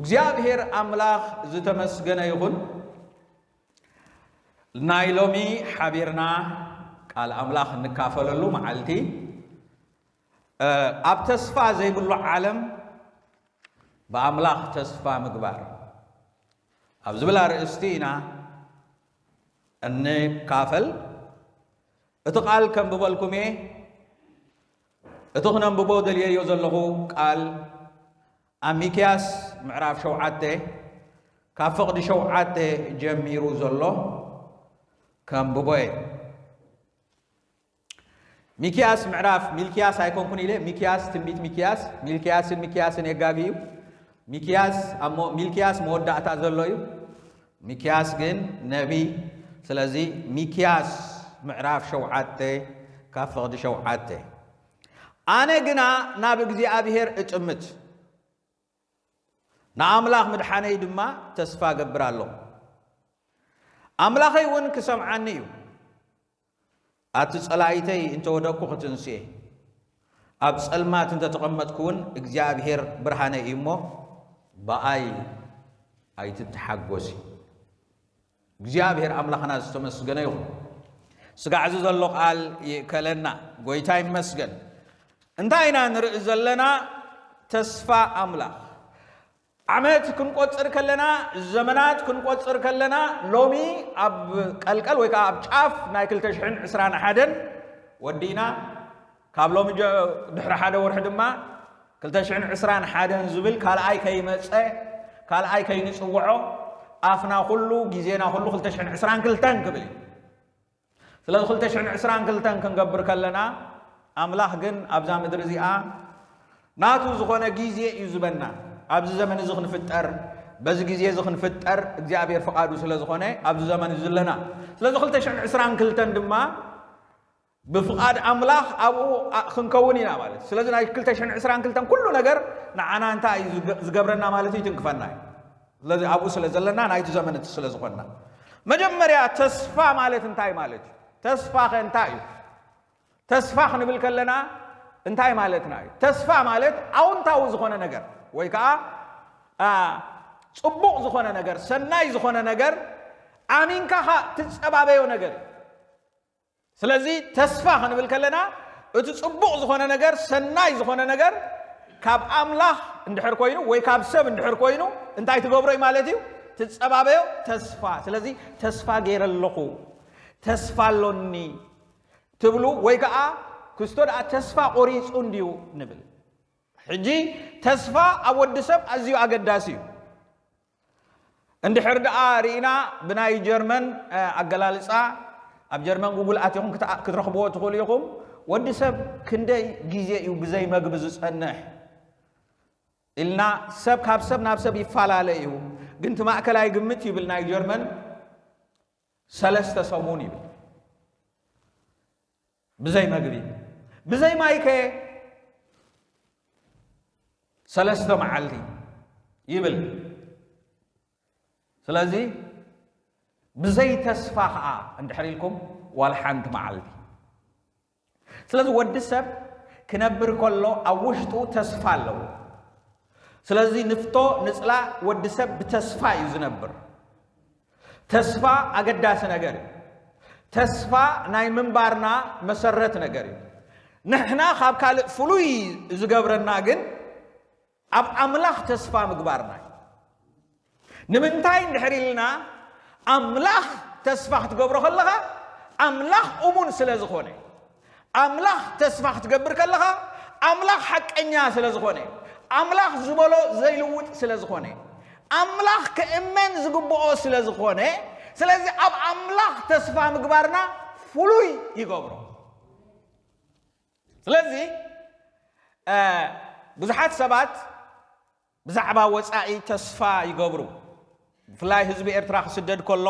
እግዚኣብሔር ኣምላኽ ዝተመስገነ ይኹን። ናይ ሎሚ ሓቢርና ቃል ኣምላኽ እንካፈለሉ መዓልቲ፣ እ፣ ኣብ ተስፋ ዘይብሉ ዓለም ብኣምላኽ ተስፋ ምግባር ኣብ ዝብል ኣርእስቲ ኢና እንካፈል። እቲ ቃል ከንብበልኩም እየ። እቲ ክነንብቦ ደልየዮ ዘለኹ ቃል ኣብ ሚክያስ ምዕራፍ ሸውዓተ፣ ካብ ፍቕዲ ሸውዓተ ጀሚሩ ዘሎ ከንብቦ እየ። ሚክያስ ምዕራፍ፣ ሚልክያስ ኣይኮንኩን ኢለ፣ ሚክያስ፣ ትንቢት ሚክያስ፣ ሚልክያስን ሚክያስን የጋጊ እዩ። ሚክያስ ኣብ ሞ-፣ ሚልክያስ መወዳእታ ዘሎ እዩ። ሚክያስ ግን ነቢይ። ስለዚ ሚክያስ ምዕራፍ ሸውዓተ ካብ ፍቕዲ ሸውዓተ፣ ኣነ ግና ናብ እግዚኣብሔር እጥምት፣ ንኣምላኽ ምድሓነይ ድማ ተስፋ እገብር ኣለኹ። ኣምላኸይ እውን ክሰምዓኒ እዩ። ኣቲ ጸላኢተይ እንተወደቅኩ ክትንስኤ፣ ኣብ ጸልማት እንተተቐመጥኩ እውን እግዚኣብሔር ብርሃነይ እዩ እሞ ብኣይ ኣይትተሓጎሲ። እግዚኣብሔር ኣምላኽና ዝተመስገነ ይኹን። ስጋዕ እዚ ዘሎ ቃል ይእከለና። ጎይታ ይመስገን። እንታይ ኢና ንርኢ ዘለና? ተስፋ ኣምላኽ። ዓመት ክንቆጽር ከለና፣ ዘመናት ክንቆጽር ከለና፣ ሎሚ ኣብ ቀልቀል ወይ ከኣ ኣብ ጫፍ ናይ ክልተ ሽሕን ዕስራን ሓደን ወዲእና፣ ካብ ሎሚ ጀ-፣ ድሕሪ ሓደ ወርሒ ድማ ክልተ ሽሕን ዕስራን ሓደን ዝብል ካልኣይ ከይመጸ፣ ካልኣይ ከይንጽውዖ፣ ኣፍና ኩሉ፣ ግዜና ኩሉ ክልተ ሽሕን ዕስራን ክልተን ክብል እዩ። ስለዚ ክልተ ሽሕን ዕስራን ክልተን ክንገብር ከለና፣ ኣምላኽ ግን ኣብዛ ምድሪ እዚኣ ናቱ ዝኾነ ግዜ እዩ ዝበና። ኣብዚ ዘመን እዚ ክንፍጠር፣ በዚ ግዜ እዚ ክንፍጠር እግዚኣብሔር ፍቓዱ ስለ ዝኾነ ኣብዚ ዘመን እዚ ኣለና። ስለዚ ክልተ ሽሕን ዕስራን ክልተን ድማ ብፍቓድ ኣምላኽ ኣብኡ ኣ-፣ ክንከውን ኢና ማለት እዩ። ስለዚ ናይ ክልተ ሽሕን ዕስራን ክልተን ኩሉ ነገር ንዓና እንታይ እዩ ዝገ-፣ ዝገብረና ማለት እዩ? ይትንክፈና እዩ። ስለዚ ኣብኡ ስለ ዘለና ናይቲ ዘመን እቲ ስለ ዝኾንና። መጀመርያ ተስፋ ማለት እንታይ ማለት እዩ? ተስፋ ኸ እንታይ እዩ? ተስፋ ክንብል ከለና እንታይ ማለትና እዩ? ተስፋ ማለት ኣውንታዊ ዝኾነ ነገር ወይ ከኣ፣ ኣ፣ ጽቡቕ ዝኾነ ነገር፣ ሰናይ ዝኾነ ነገር፣ ኣሚንካ ኸኣ ትጸባበዮ ነገር እዩ። ስለዚ ተስፋ ክንብል ከለና እቲ ጽቡቕ ዝኾነ ነገር፣ ሰናይ ዝኾነ ነገር ካብ ኣምላኽ እንድሕር ኮይኑ ወይ ካብ ሰብ እንድሕር ኮይኑ እንታይ ትገብሮ እዩ ማለት እዩ? ትጸባበዮ ተስፋ። ስለዚ ተስፋ ገይረ ኣለኹ፣ ተስፋ ኣሎኒ ትብሉ ወይ ከኣ ክስቶ ደኣ ተስፋ ቆሪጹ እንድዩ ንብል። ሕጂ ተስፋ ኣብ ወዲ ሰብ ኣዝዩ ኣገዳሲ እዩ። እንድሕር ደኣ ርኢና ብናይ ጀርመን፣ እ፣ ኣገላልጻ፣ ኣብ ጀርመን ጉግል ኣቲኹም ክት-፣ ክትረኽብዎ ትኽእሉ ኢኹም። ወዲ ሰብ ክንደይ ግዜ እዩ ብዘይ መግቢ ዝጸንሕ ኢልና፣ ሰብ ካብ ሰብ ናብ ሰብ ይፈላለ እዩ። ግን እቲ ማእከላይ ግምት ይብል ናይ ጀርመን ሰለስተ ሰሙን ይብል። ብዘይ መግቢ፣ ብዘይ ማይ ከ ሰለስተ መዓልቲ ይብል። ስለዚ ብዘይ ተስፋ ኸኣ እንድሕር ኢልኩም ዋላ ሓንቲ መዓልቲ። ስለዚ ወዲ ሰብ ክነብር ከሎ ኣብ ውሽጡ ተስፋ ኣለዎ። ስለዚ ንፍቶ ንጽላእ ወዲ ሰብ ብተስፋ እዩ ዝነብር። ተስፋ ኣገዳሲ ነገር እዩ። ተስፋ ናይ ምንባርና መሰረት ነገር እዩ። ንሕና ካብ ካልእ ፍሉይ ዝገብረና ግን ኣብ ኣምላኽ ተስፋ ምግባርና እዩ። ንምንታይ እንድሕር ኢልና፣ ኣምላኽ ተስፋ ክትገብሮ ከለኻ፣ ኣምላኽ እሙን ስለ ዝኾነ፣ ኣምላኽ ተስፋ ክትገብር ከለኻ፣ ኣምላኽ ሓቀኛ ስለ ዝኾነ፣ ኣምላኽ ዝበሎ ዘይልውጥ ስለ ዝኾነ፣ ኣምላኽ ክእመን ዝግብኦ ስለ ዝኾነ፣ ስለዚ ኣብ ኣምላኽ ተስፋ ምግባርና ፍሉይ ይገብሮ። ስለዚ፣ እ፣ ብዙሓት ሰባት ብዛዕባ ወጻኢ ተስፋ ይገብሩ። ብፍላይ ህዝቢ ኤርትራ ክስደድ ከሎ፣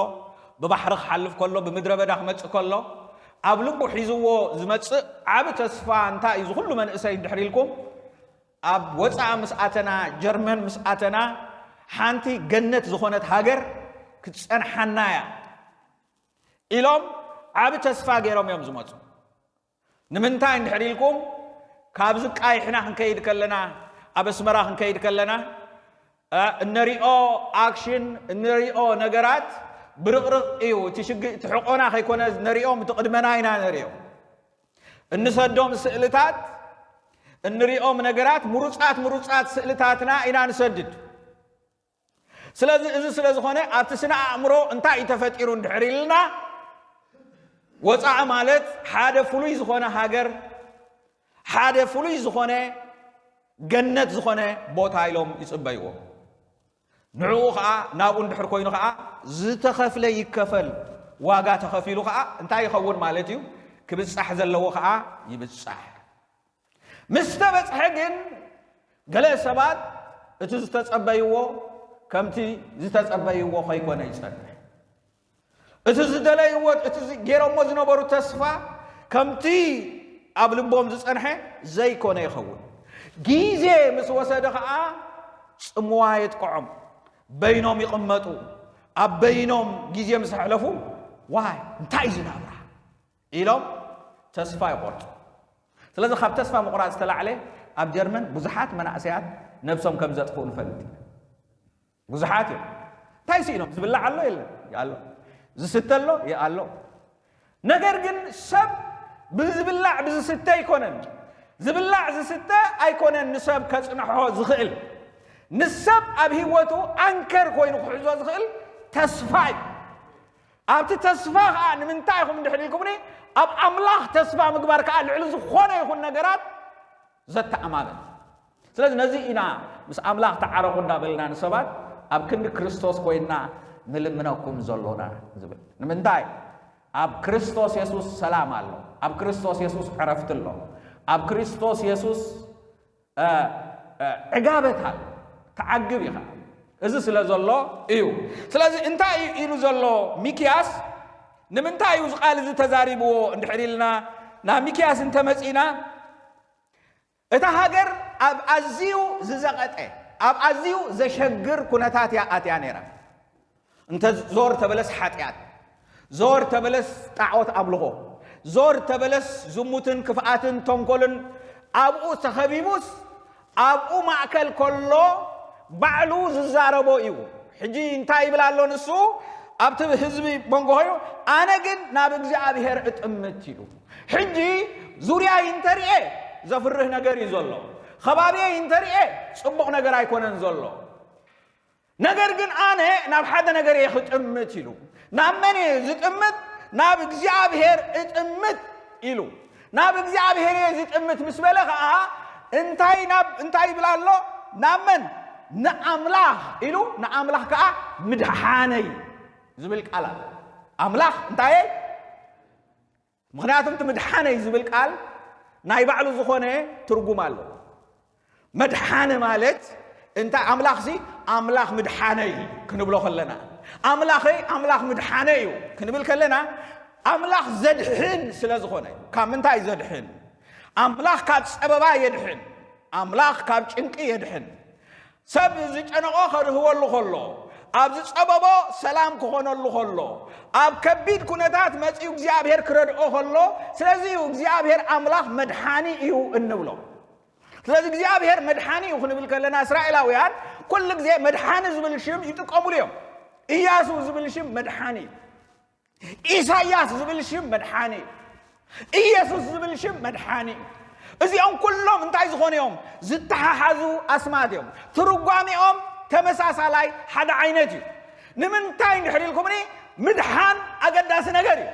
ብባሕሪ ክሓልፍ ከሎ፣ ብምድረ በዳ ክመጽእ ከሎ፣ ኣብ ልቡ ሒዝዎ ዝመጽእ ዓቢ ተስፋ እንታይ እዩ? እዚ ኩሉ መንእሰይ እንድሕር ኢልኩም፣ ኣብ ወጻኢ ምስ ኣተና፣ ጀርመን ምስ ኣተና፣ ሓንቲ ገነት ዝኾነት ሃገር ክትጸንሓና እያ ኢሎም ዓቢ ተስፋ ገይሮም እዮም ዝመጹ። ንምንታይ እንድሕር ኢልኩም፣ ካብዚ ቃይሕና ክንከይድ ከለና፣ ኣብ ኣስመራ ክንከይድ ከለና፣ እ፣ እነሪኦ ኣክሽን፣ እነሪኦ ነገራት ብርቕርቕ እዩ። እቲ ሽግ-፣ እቲ ሕቖና ከይኮነ እነሪኦም፣ እቲ ቅድመና ኢና ነሪኦ። እንሰዶም ስእልታት፣ እንሪኦም ነገራት፣ ምሩጻት፣ ምሩጻት ስእልታትና ኢና ንሰድድ። ስለዚ እዚ ስለ ዝኾነ፣ ኣብቲ ስነ ኣእምሮ እንታይ እዩ ተፈጢሩ እንድሕር ኢልና፣ ወጻኢ ማለት ሓደ ፍሉይ ዝኾነ ሃገር፣ ሓደ ፍሉይ ዝኾነ ገነት ዝኾነ ቦታ ኢሎም ይጽበይዎ። ንዕኡ ኸኣ፣ ናብኡ እንድሕር ኮይኑ ኸኣ፣ ዝተኸፍለ ይከፈል፣ ዋጋ ተኸፊሉ ኸኣ እንታይ ይኸውን ማለት እዩ? ክብጻሕ ዘለዎ ኸኣ ይብጻሕ። ምስ ተበጽሐ ግን፣ ገለ ሰባት እቲ ዝተጸበይዎ ከምቲ ዝተጸበይዎ ከይኮነ ይጸንሕ። እቲ ዝደለይዎ፣ እቲ ዝ-፣ ገይሮሞ ዝነበሩ ተስፋ ከምቲ ኣብ ልቦም ዝጸንሐ ዘይኮነ ይኸውን። ግዜ ምስ ወሰደ ኸኣ ጽምዋ የጥቅዖም። በይኖም ይቕመጡ። ኣብ በይኖም ግዜ ምስ ኣሕለፉ፣ ዋይ፣ እንታይ እዩ ዝናብራ? ኢሎም ተስፋ ይቖርጹ። ስለዚ ካብ ተስፋ ምቑራጽ ዝተላዕለ ኣብ ጀርመን ብዙሓት መናእሰያት ነብሶም ከም ዘጥፍኡ ንፈልጥ ኢና። ብዙሓት እዮም። እንታይ ስኢኖም? ዝብላዕ ኣሎ የለን? ኣሎ። ዝስተ ኣሎ? ኣሎ። ነገር ግን ሰብ ብዝብላዕ ብዝስተ ኣይኮነን። ዝብላዕ ዝስተ ኣይኮነን ንሰብ ከጽንሖ ዝኽእል። ንሰብ ኣብ ህይወቱ ኣንከር ኮይኑ ክሕዞ ዝኽእል ተስፋ እዩ። ኣብቲ ተስፋ ኸኣ ንምንታይ ኢኹም እንድሕር ኢልኩምኒ፣ ኣብ ኣምላኽ ተስፋ ምግባር ከኣ ልዕሊ ዝኾነ ይኹን ነገራት ዘተኣማምን። ስለዚ ነዚ ኢና ምስ ኣምላኽ ተዓረቑ እንዳበልና ንሰባት ኣብ ክንዲ ክርስቶስ ኮይንና ንልምነኩም ዘሎና ዝብል። ንምንታይ? ኣብ ክርስቶስ የሱስ ሰላም ኣሎ። ኣብ ክርስቶስ የሱስ ዕረፍቲ ኣሎ። ኣብ ክርስቶስ የሱስ፣ እ፣ እ፣ ዕጋበት ኣሎ። ትዓግብ ኢኻ። እዚ ስለ ዘሎ እዩ። ስለዚ እንታይ እዩ ኢሉ ዘሎ ሚክያስ? ንምንታይ እዩ እዚ ቃል እዚ ተዛሪብዎ እንድሕር ኢልና ናብ ሚክያስ እንተመጺእና፣ እታ ሃገር ኣብ ኣዝዩ ዝዘቐጠ፣ ኣብ ኣዝዩ ዘሸግር ኩነታት እያ ኣትያ ነይራ። እንተ ዞር ተበለስ ሓጢኣት፣ ዞር ተበለስ ጣዖት ኣምልኾ፣ ዞር ተበለስ ዝሙትን ክፍኣትን ተንኮልን ኣብኡ ተኸቢቡስ፣ ኣብኡ ማእከል ከሎ ባዕሉ ዝዛረቦ እዩ። ሕጂ እንታይ ይብል ኣሎ ንሱ? ኣብቲ ህዝቢ መንጎ ኮይኑ፣ "ኣነ ግን ናብ እግዚኣብሔር እጥምት" ኢሉ። ሕጂ ዙርያይ እንተርኤ ዘፍርህ ነገር እዩ ዘሎ። ከባብየይ እንተርኤ ጽቡቕ ነገር ኣይኮነን ዘሎ። ነገር ግን ኣነ ናብ ሓደ ነገር እየ ክጥምት ኢሉ። ናብ መን እየ ዝጥምት? ናብ እግዚኣብሔር እጥምት ኢሉ። ናብ እግዚኣብሔር እየ ዝጥምት ምስ በለ ኸዓ እንታይ ናብ፣ እንታይ ይብል ኣሎ? ናብ መን? ንኣምላኽ ኢሉ፣ ንኣምላኽ ከኣ ምድሓነይ ዝብል ቃል ኣሎ። ኣምላኽ እንታይ እየ? ምኽንያቱ እቲ ምድሓነይ ዝብል ቃል ናይ ባዕሉ ዝኾነ ትርጉም ኣለዎ። መድሓኒ ማለት እንታይ? ኣምላኽሲ ኣምላኽ ምድሓነይ ክንብሎ ከለና፣ ኣምላኸይ ኣምላኽ ምድሓነይ እዩ ክንብል ከለና፣ ኣምላኽ ዘድሕን ስለ ዝኾነ እዩ። ካብ ምንታይ ዘድሕን? ኣምላኽ ካብ ጸበባ የድሕን። ኣምላኽ ካብ ጭንቂ የድሕን። ሰብ ዝጨነቖ ከርህወሉ ከሎ፣ ኣብ ዝጸበቦ ሰላም ክኾነሉ ከሎ፣ ኣብ ከቢድ ኩነታት መጺኡ እግዚኣብሔር ክረድኦ ከሎ፣ ስለዚ እዩ እግዚኣብሔር ኣምላኽ መድሓኒ እዩ እንብሎ። ስለዚ እግዚኣብሔር መድሓኒ እዩ ክንብል ከለና፣ እስራኤላውያን ኩሉ ግዜ መድሓኒ ዝብል ሽም ይጥቀሙሉ እዮም። ኢያሱ ዝብል ሽም መድሓኒ እዩ። ኢሳያስ ዝብል ሽም መድሓኒ እዩ። ኢየሱስ ዝብል ሽም መድሓኒ እዩ። እዚኦም ኩሎም እንታይ ዝኾኑ እዮም? ዝተሓሓዙ ኣስማት እዮም። ትርጓሜኦም ተመሳሳላይ፣ ሓደ ዓይነት እዩ። ንምንታይ እንድሕር ኢልኩምኒ፣ ምድሓን ኣገዳሲ ነገር እዩ።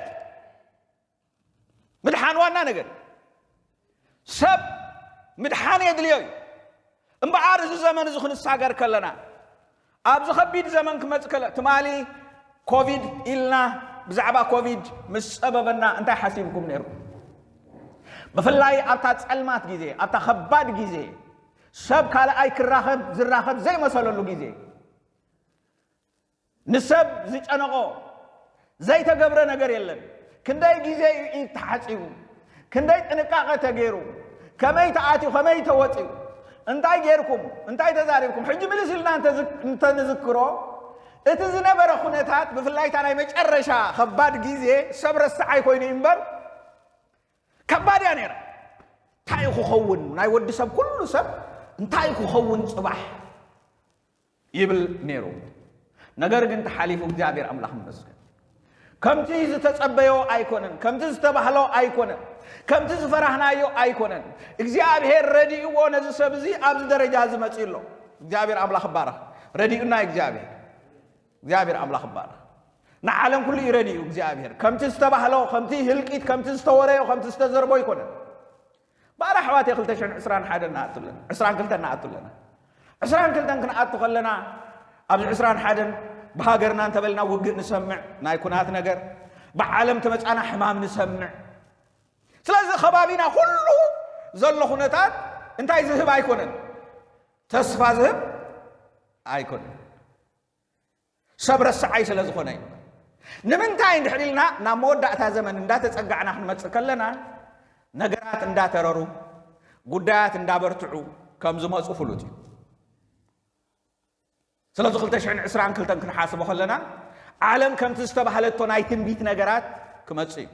ምድሓን ዋና ነገር እዩ። ሰብ ምድሓን የድልዮ እዩ። እምበኣር እዚ ዘመን እዚ ክንሳገር ከለና፣ ኣብዚ ከቢድ ዘመን ክመጽእ ከሎ፣ ትማሊ ኮቪድ ኢልና፣ ብዛዕባ ኮቪድ ምስ ጸበበና እንታይ ሓሲብኩም ነይርኩም? ብፍላይ ኣብታ ጸልማት ግዜ፣ ኣብታ ከባድ ግዜ፣ ሰብ ካልኣይ ክራኸብ፣ ዝራኸብ ዘይመሰለሉ ግዜ፣ ንሰብ ዝጨነቖ ዘይተገብረ ነገር የለን። ክንደይ ግዜ እዩ ኢድ ተሓጺቡ? ክንደይ ጥንቃቐ ተገይሩ? ከመይ ተኣትዩ? ከመይ ተወጺኡ? እንታይ ገይርኩም? እንታይ ተዛሪብኩም? ሕጂ ምልስ ኢልና እንተ-፣ እንተንዝክሮ፣ እቲ ዝነበረ ኩነታት፣ ብፍላይ እታ ናይ መጨረሻ ከባድ ግዜ፣ ሰብ ረሳዓይ ኮይኑ እዩ እምበር፣ ከባድ እያ ነይራ። እንታይ እዩ ክኸውን? ናይ ወዲ ሰብ፣ ኩሉ ሰብ እንታይ እዩ ክኸውን ጽባሕ? ይብል ነይሩ። ነገር ግን ተሓሊፉ፣ እግዚኣብሔር ኣምላኽ ይመስገን። ከምቲ ዝተጸበዮ ኣይኮነን፣ ከምቲ ዝተባህሎ ኣይኮነን፣ ከምቲ ዝፈራህናዮ ኣይኮነን። እግዚኣብሔር ረዲእዎ ነዚ ሰብ እዚ ኣብዚ ደረጃ እዚ መጺኡ ኣሎ። እግዚኣብሔር ኣምላኽ ይባረኽ። ረዲኡና እግዚኣብሔር። እግዚኣብሔር ኣምላኽ ይባረኽ። ንዓለም ኩሉ እዩ ረዲኡ እግዚኣብሔር። ከምቲ ዝተባህሎ፣ ከምቲ ህልቂት፣ ከምቲ ዝተወረዮ፣ ከምቲ ዝተዘርቦ ኣይኮነን። ባር ኣሕዋት ክልተ ሽሕን ዕስራን ሓደን ንኣቱ ኣለና፣ ዕስራን ክልተን ንኣቱ ኣለና። ዕስራን ክልተን ክንኣቱ ከለና ኣብዚ ዕስራን ሓደን ብሃገርና እንተበልና ውግእ ንሰምዕ፣ ናይ ኩናት ነገር፣ ብዓለም ተመጻና ሕማም ንሰምዕ። ስለዚ ከባቢና ኩሉ ዘሎ ኩነታት እንታይ ዝህብ ኣይኮነን፣ ተስፋ ዝህብ ኣይኮነን። ሰብ ረስዓይ ስለ ዝኾነ እዩ። ንምንታይ እንድሕር ኢልና ናብ መወዳእታ ዘመን እንዳተጸጋዕና ክንመጽእ ከለና ነገራት እንዳተረሩ፣ ጉዳያት እንዳበርትዑ ከም ዝመጹ ፍሉጥ እዩ። ስለዚ ክልተ ሽሕን ዕስራን ክልተን ክንሓስቦ ከለና ዓለም ከምቲ ዝተባህለቶ ናይ ትንቢት ነገራት ክመጽእ እዩ።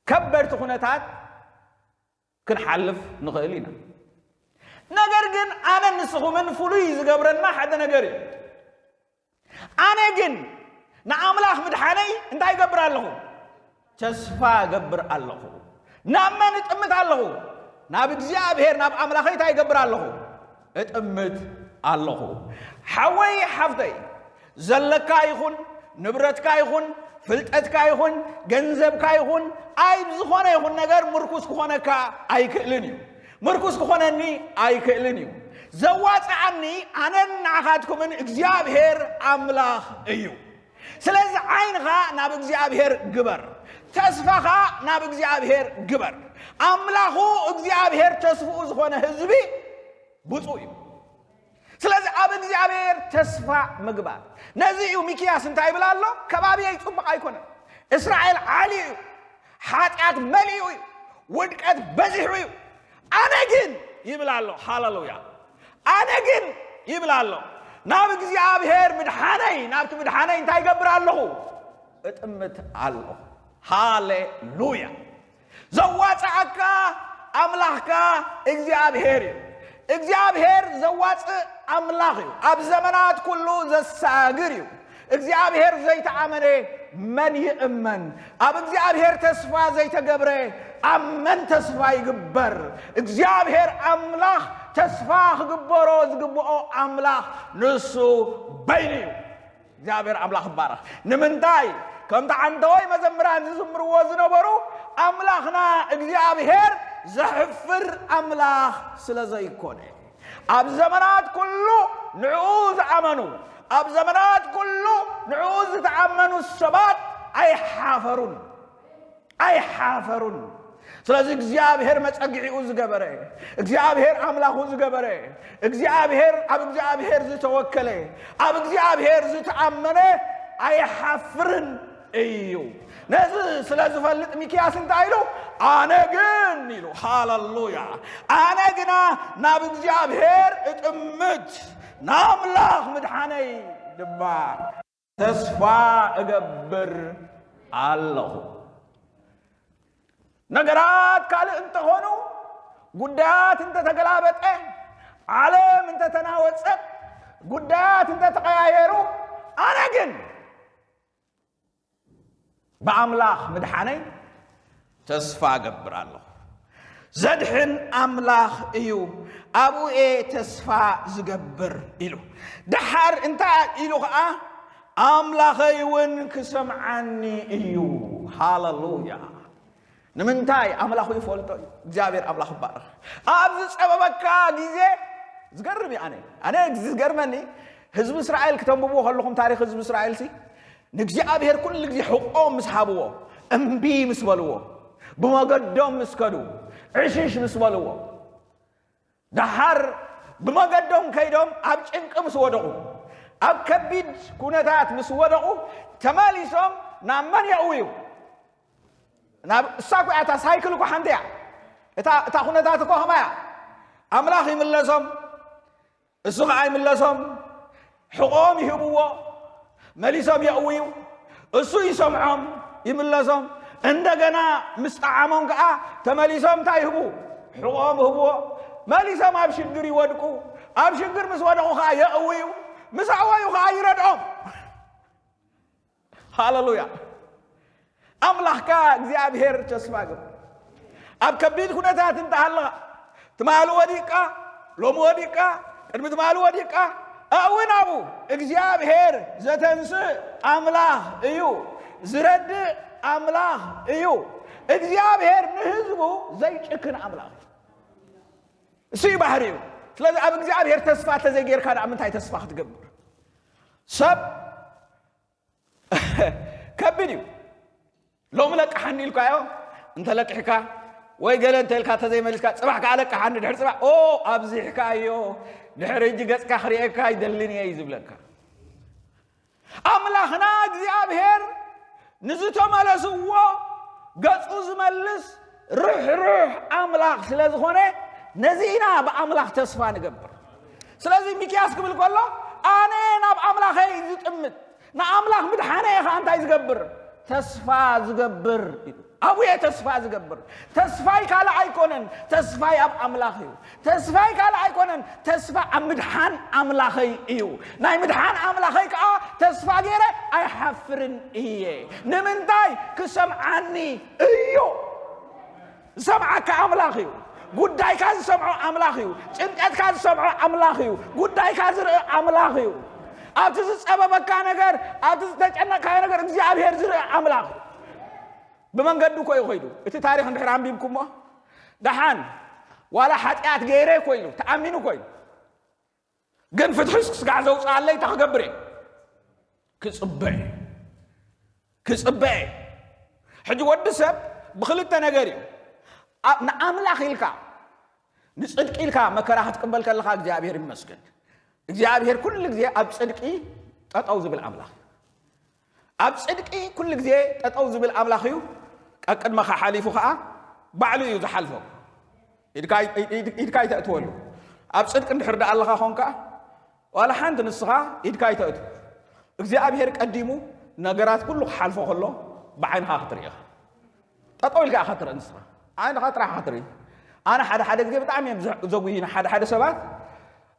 ከበድቲ ኩነታት ክንሓልፍ ንኽእል ኢና። ነገር ግን ኣነ ንስኹምን ፍሉይ ዝገብረና ሓደ ነገር እዩ። ኣነ ግን ንኣምላኽ ምድሓነይ እንታይ ይገብር ኣለኹ? ተስፋ እገብር ኣለኹ። ናብ መን እጥምት ኣለኹ? ናብ እግዚኣብሔር፣ ናብ ኣምላኸይ እንታይ ይገብር ኣለኹ? እጥምት ኣለኹ። ሓወይ ሓፍተይ፣ ዘለካ ይኹን፣ ንብረትካ ይኹን፣ ፍልጠትካ ይኹን፣ ገንዘብካ ይኹን፣ ኣብ ዝኾነ ይኹን ነገር ምርኩስ ክኾነካ ኣይክእልን እዩ። ምርኩስ ክኾነኒ ኣይክእልን እዩ። ዘዋፅኣኒ ኣነን ንዓኻትኩምን እግዚኣብሔር ኣምላኽ እዩ። ስለዚ ዓይንኻ ናብ እግዚኣብሔር ግበር፣ ተስፋኻ ናብ እግዚኣብሔር ግበር። ኣምላኹ እግዚኣብሔር ተስፍኡ ዝኾነ ህዝቢ ብፁዕ እዩ። ስለዚ ኣብ እግዚኣብሔር ተስፋ ምግባር። ነዚ እዩ ሚክያስ እንታይ ይብል ኣሎ? ከባቢየይ ጽቡቕ ኣይኮነን፣ እስራኤል ዓልዩ እዩ፣ ሓጢኣት መሊኡ እዩ፣ ውድቀት በዚሑ እዩ። ኣነ ግን ይብል ኣሎ። ሃሌሉያ። ኣነ ግን ይብል ኣሎ፣ ናብ እግዚኣብሔር ምድሓነይ፣ ናብቲ ምድሓነይ እንታይ ይገብር ኣለኹ? እጥምት ኣለኹ። ሃሌሉያ። ዘዋፅኣካ ኣምላኽካ እግዚኣብሔር እዩ። እግዚኣብሔር ዘዋፅእ ኣምላኽ እዩ። ኣብ ዘመናት ኩሉ ዘሳግር እዩ። እግዚኣብሔር ዘይተኣመነ መን ይእመን? ኣብ እግዚኣብሔር ተስፋ ዘይተገብረ ኣብ መን ተስፋ ይግበር? እግዚኣብሔር ኣምላኽ ተስፋ ክግበሮ ዝግብኦ ኣምላኽ ንሱ በይኑ እዩ። እግዚኣብሔር ኣምላኽ ይባረኽ። ንምንታይ? ከምቲ ዓንተወይ መዘምራን ዝዝምርዎ ዝነበሩ፣ ኣምላኽና እግዚኣብሔር ዘሕፍር ኣምላኽ ስለ ዘይኮነ፣ ኣብ ዘመናት ኩሉ ንዕኡ ዝኣመኑ፣ ኣብ ዘመናት ኩሉ ንዕኡ ዝተኣመኑ ሰባት ኣይሓፈሩን፣ ኣይሓፈሩን። ስለዚ እግዚኣብሔር መጸግዒኡ ዝገበረ፣ እግዚኣብሔር ኣምላኹ ዝገበረ፣ እግዚኣብሔር፣ ኣብ እግዚኣብሔር ዝተወከለ፣ ኣብ እግዚኣብሔር ዝተኣመነ ኣይሓፍርን እዩ። ነዚ ስለ ዝፈልጥ ሚክያስ እንታይ ኢሉ? ኣነ ግን ኢሉ፣ ሃሌሉያ፣ ኣነ ግና ናብ እግዚኣብሔር እጥምት፣ ንኣምላኽ ምድሓነይ ድማ ተስፋ እገብር ኣለኹ። ነገራት ካልእ እንተኾኑ፣ ጉዳያት እንተተገላበጠ፣ ዓለም እንተተናወጸት፣ ጉዳያት እንተተቐያየሩ፣ ኣነ ግን ብኣምላኽ ምድሓነይ ተስፋ እገብር ኣለኹ። ዘድሕን ኣምላኽ እዩ፣ ኣብኡ እየ ተስፋ ዝገብር ኢሉ። ደሓር እንታይ ኢሉ ኸዓ? ኣምላኸይ እውን ክሰምዓኒ እዩ። ሃሌሉያ። ንምንታይ? ኣምላኹ ይፈልጦ እዩ። እግዚኣብሔር ኣምላኽ ይባረኽ። ኣብ ዝጸበበካ ግዜ ዝገርም እዩ። ኣነ ኣነ ዝገርመኒ፣ ህዝቢ እስራኤል ክተንብብዎ ከለኹም፣ ታሪኽ ህዝቢ እስራኤል ሲ ንእግዚኣብሔር ኩሉ ግዜ ሕቆም ምስ ሃብዎ፣ እምቢ ምስ በልዎ፣ ብመገዶም ምስ ከዱ፣ ዕሽሽ ምስ በልዎ፣ ደሓር ብመገዶም ከይዶም ኣብ ጭንቂ ምስ ወደቑ፣ ኣብ ከቢድ ኩነታት ምስ ወደቑ፣ ተመሊሶም ናብ መን የእውዩ? ናብ እሳ እኮ እያ፣ እታ ሳይክል እኮ ሓንቲ እያ። እታ እታ ኩነታት እኮ ከማያ። ኣምላኽ ይምለሶም፣ እሱ ኸዓ ይምለሶም፣ ሕቖም ይህብዎ፣ መሊሶም የእውዩ፣ እሱ ይሰምዖም፣ ይምለሶም። እንደገና ምስ ጠዓሞም ከኣ ተመሊሶም እንታይ ይህቡ? ሕቖም ይህብዎ። መሊሶም ኣብ ሽግር ይወድቁ። ኣብ ሽግር ምስ ወደቑ ኸዓ የእውዩ፣ ምስ ኣእወዩ ኸዓ ይረድኦም። ሃለሉያ። ኣምላኽካ እግዚኣብሔር ተስፋ ግበር። ኣብ ከቢድ ኩነታት እንተሃለኻ፣ ትማሊ ወዲቕካ፣ ሎሚ ወዲቕካ፣ ቅድሚ ትማሊ ወዲቕካ፣ ኣእዊ ናብኡ። እግዚኣብሔር ዘተንስእ ኣምላኽ እዩ። ዝረድእ ኣምላኽ እዩ። እግዚኣብሔር ንህዝቡ ዘይጭክን ኣምላኽ እዩ። እሱ እዩ ባህሪኡ። ስለዚ ኣብ እግዚኣብሔር ተስፋ እንተዘይጌርካ ደኣ ምንታይ ተስፋ ክትገብር? ሰብ ከቢድ እዩ። ሎሚ ለቅሓኒ ኢልካዮ እንተለቂሕካ ወይ ገለ እንተልካ እንተዘይመሊስካ ጽባሕ ከኣ ለቅሓኒ ድሕሪ ጽባሕ ኦ ኣብዚሕካዮ ድሕሪ ሕጂ ገጽካ ክርእየካ ኣይደልን እየ እዩ ዝብለካ። ኣምላኽና እግዚኣብሔር ንዝተመለስዎ ገጹ ዝመልስ ርሕሩሕ ኣምላኽ ስለ ዝኾነ ነዚ ኢና ብኣምላኽ ተስፋ ንገብር። ስለዚ ሚክያስ ክብል ከሎ ኣነ ናብ ኣምላኸይ ዝጥምት ንኣምላኽ ምድሓነ ኢኻ እንታይ ዝገብር ተስፋ ዝገብር ኢሉ። ኣብኡ እየ ተስፋ ዝገብር። ተስፋይ ካልእ ኣይኮነን፣ ተስፋይ ኣብ ኣምላኽ እዩ። ተስፋይ ካልእ ኣይኮነን፣ ተስፋ ኣብ ምድሓን ኣምላኸይ እዩ። ናይ ምድሓን ኣምላኸይ ከዓ ተስፋ ገይረ ኣይሓፍርን እየ። ንምንታይ? ክሰምዓኒ እዩ። ዝሰምዓካ ኣምላኽ እዩ። ጉዳይካ ዝሰምዖ ኣምላኽ እዩ። ጭንቀትካ ዝሰምዖ ኣምላኽ እዩ። ጉዳይካ ዝርኢ ኣምላኽ እዩ። ኣብቲ ዝጸበበካ ነገር፣ ኣብቲ ዝተጨነቕካዮ ነገር እግዚኣብሔር ዝርኢ ኣምላኽ እዩ። ብመንገዱ እኮ እዩ ኸይዱ። እቲ ታሪኽ እንድሕር ኣንቢብኩሞ፣ ደሓን ዋላ ሓጢኣት ገይረ እኮ ኢሉ ተኣሚኑ እኮ ኢሉ። ግን ፍትሒ ስጋዕ ዘውፅኣለይ እንታይ ክገብር እየ? ክፅበ እየ። ክፅበ እየ። ሕጂ ወዲ ሰብ ብክልተ ነገር እዩ። ኣብ- ንኣምላኽ ኢልካ ንፅድቂ ኢልካ መከራ ክትቅበል ከለኻ እግዚኣብሔር ይመስገን። እግዚኣብሔር ኩሉ ግዜ ኣብ ፅድቂ ጠጠው ዝብል ኣምላኽ እዩ። ኣብ ፅድቂ ኩሉ ግዜ ጠጠው ዝብል ኣምላኽ እዩ። ቀቅድመኻ ሓሊፉ ከዓ ባዕሉ እዩ ዝሓልፎ። ኢድካ ኣይ- ኢድ- ኢድካ ኣይተእትወሉ። ኣብ ፅድቂ እንድሕር ደኣ ኣለኻ ኾንካ ዋላ ሓንቲ ንስኻ ኢድካ ኣይተእቱ። እግዚኣብሔር ቀዲሙ ነገራት ኩሉ ክሓልፎ ከሎ ብዓይንኻ ክትርኢ ኢኻ። ጠጠው ኢልካ ኢኻ ትርኢ ንስኻ። ዓይንኻ ጥራሕ ኢኻ ትርኢ። ኣነ ሓደ ሓደ ግዜ ብጣዕሚ እዮም ዘ- ዘጉይና ሓደ ሓደ ሰባት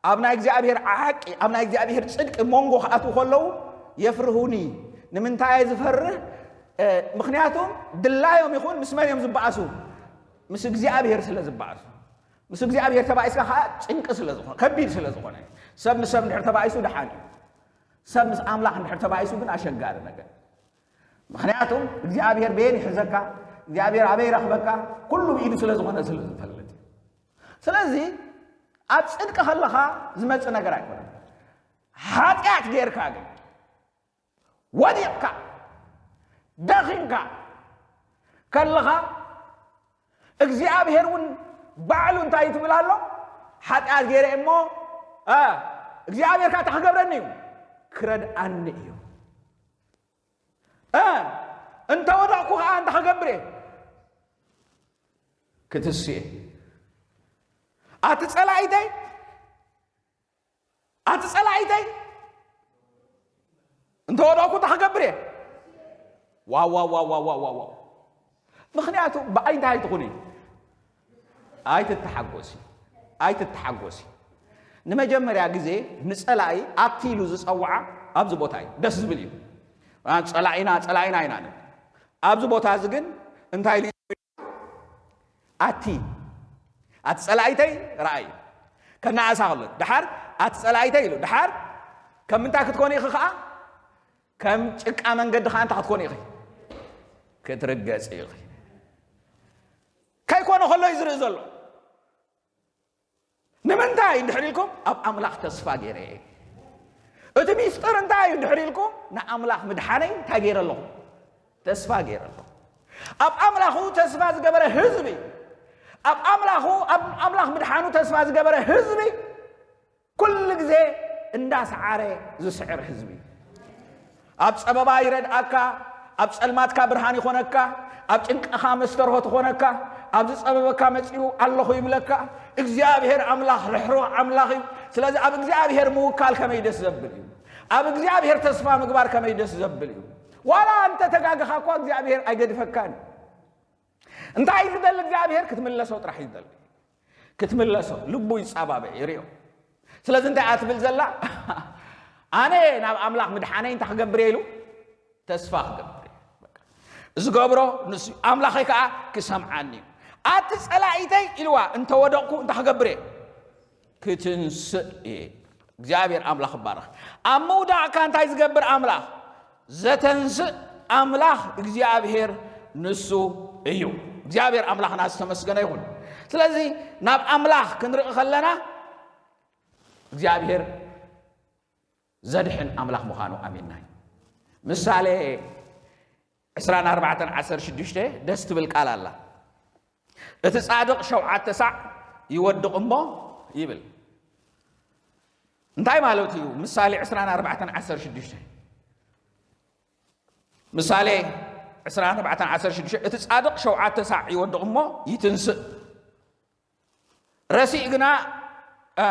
ኣብ ናይ እግዚኣብሔር ሓቂ ኣብ ናይ እግዚኣብሔር ፅድቂ መንጎ ክኣትዉ ከለዉ የፍርሁኒ። ንምንታይ እየ ዝፈርህ? እ፣ ምኽንያቱም ድላዮም ይኹን ምስ መን እዮም ዝበኣሱ? ምስ እግዚኣብሔር ስለ ዝበኣሱ። ምስ እግዚኣብሔር ተባኢስካ ከዓ ጭንቂ ስለ ዝኾነ ከቢድ ስለ ዝኾነ ሰብ ምስ ሰብ እንድሕር ተባኢሱ ደሓን እዩ። ሰብ ምስ ኣምላኽ እንድሕር ተባኢሱ ግን ኣሸጋሪ ነገር። ምኽንያቱም እግዚኣብሔር በየን ይሕዘካ እግዚኣብሔር ኣበይ ይረኽበካ ኩሉ ብኢዱ ስለ ዝኾነ ስለ ዝፈልጥ እዩ። ስለዚ ኣብ ፅድቂ ከለኻ ዝመፅእ ነገር ኣይኮነን። ሓጢኣት ጌርካ ግን ወዲቕካ ደኺምካ ከለኻ እግዚኣብሔር እውን ባዕሉ እንታይ ትብል ኣሎ? ሓጢኣት ገይረ እሞ እግዚኣብሔር ከዓ እንታይ ክገብረኒ እዩ? ክረድኣኒ እዩ። እንተ ወደቕኩ ከዓ እንታይ ክገብር እየ? ክትስየ። ኣቲ ፀላኢተይ ኣቲ ጸላኢተይ እንተ ወደቕኩ እንታይ ክገብር እየ? ዋው ዋው ዋው ዋው ዋው ዋው ዋው። ምኽንያቱ ብኣይ እንታይ ኣይትኹኒ? ኣይትተሓጎሲ። ኣይትተሓጎሲ። ንመጀመርያ ግዜ ንጸላኢ ኣቲ ኢሉ ዝጸውዓ ኣብዚ ቦታ እዩ። ደስ ዝብል እዩ። ጸላኢና ጸላኢና ኢና ንብል። ኣብዚ ቦታ እዚ ግን እንታይ ኢሉ ኣቲ ኣቲ ጸላኢተይ ረኣይ ከነኣእሳ ከሎ ድሓር ኣቲ ጸላኢተይ ኢሉ ድሓር ከም ምንታይ ክትኮኒ ኢኺ ከኣ ከም ጭቃ መንገዲ ከኣ እንታይ ክትኮኒ ኢኺ ክትርገጽ ኢኺ ከይኮነ ከሎ እዩ ዝርኢ ዘሎ ንምንታይ እንድሕር ኢልኩም ኣብ ኣምላኽ ተስፋ ገይረ እየ እቲ ሚስጥር እንታይ እዩ እንድሕር ኢልኩም ንኣምላኽ ምድሓነይ እንታይ ገይረ ኣለኹ ተስፋ ገይረ ኣለኹ ኣብ ኣምላኹ ተስፋ ዝገበረ ህዝቢ ኣብ ኣምላኹ ኣብ ኣምላኽ ምድሓኑ ተስፋ ዝገበረ ህዝቢ ኩሉ ግዜ እንዳሰዓረ ዝስዕር ህዝቢ ኣብ ጸበባ ይረድኣካ ኣብ ጸልማትካ ብርሃን ይኾነካ ኣብ ጭንቅኻ መስተርሆ ትኾነካ ኣብ ዝጸበበካ መጺኡ ኣለኹ ይብለካ እግዚኣብሔር ኣምላኽ ርሕሩሕ ኣምላኽ እዩ ስለዚ ኣብ እግዚኣብሔር ምውካል ከመይ ደስ ዘብል እዩ ኣብ እግዚኣብሔር ተስፋ ምግባር ከመይ ደስ ዘብል እዩ ዋላ እንተ ተጋግኻ እኳ እግዚኣብሔር ኣይገድፈካን እዩ እንታይ እዩ ዝደሊ እግዚኣብሔር ክትምለሶ ጥራሕ እዩ ዝደሊ ክትምለሶ ልቡ ይጻባበ ይርዮ ስለዚ እንታይ እያ ትብል ዘላ? ኣነ ናብ ኣምላኽ ምድሓነይ እንታይ ክገብር እየ ኢሉ? ተስፋ ክገብር እየ። በቃ። ዝገብሮ ንሱ እዩ። ኣምላኸይ ከዓ ክሰምዓኒ እዩ። ኣቲ ጸላኢተይ ኢልዋ እንተወደቕኩ እንታይ ክገብር እየ? ክትንስእ እየ። እግዚኣብሔር ኣምላኽ ይባረኽ። ኣብ ምውዳቕካ እንታይ ዝገብር ኣምላኽ? ዘተንስእ ኣምላኽ እግዚኣብሔር ንሱ እዩ። እግዚኣብሔር ኣምላኽና ዝተመስገነ ይኹን። ስለዚ ናብ ኣምላኽ ክንርኢ ከለና እግዚኣብሔር ዘድሕን ኣምላኽ ምዃኑ ኣሚንና እዩ። ምሳሌ ዕስራን ኣርባዕተን ዓሰርተ ሽዱሽተ ደስ ትብል ቃል ኣላ። እቲ ጻድቕ ሸውዓተ ሳዕ ይወድቕ እሞ ይብል። እንታይ ማለት እዩ? ምሳሌ ዕስራን ኣርባዕተን ዓሰርተ ሽዱሽተ። ምሳሌ ዕስራን ኣርባዕተን ዓሰርተ ሽዱሽተ፣ እቲ ጻድቕ ሸውዓተ ሳዕ ይወድቕ እሞ ይትንስእ። ረሲእ ግና፣ እ፣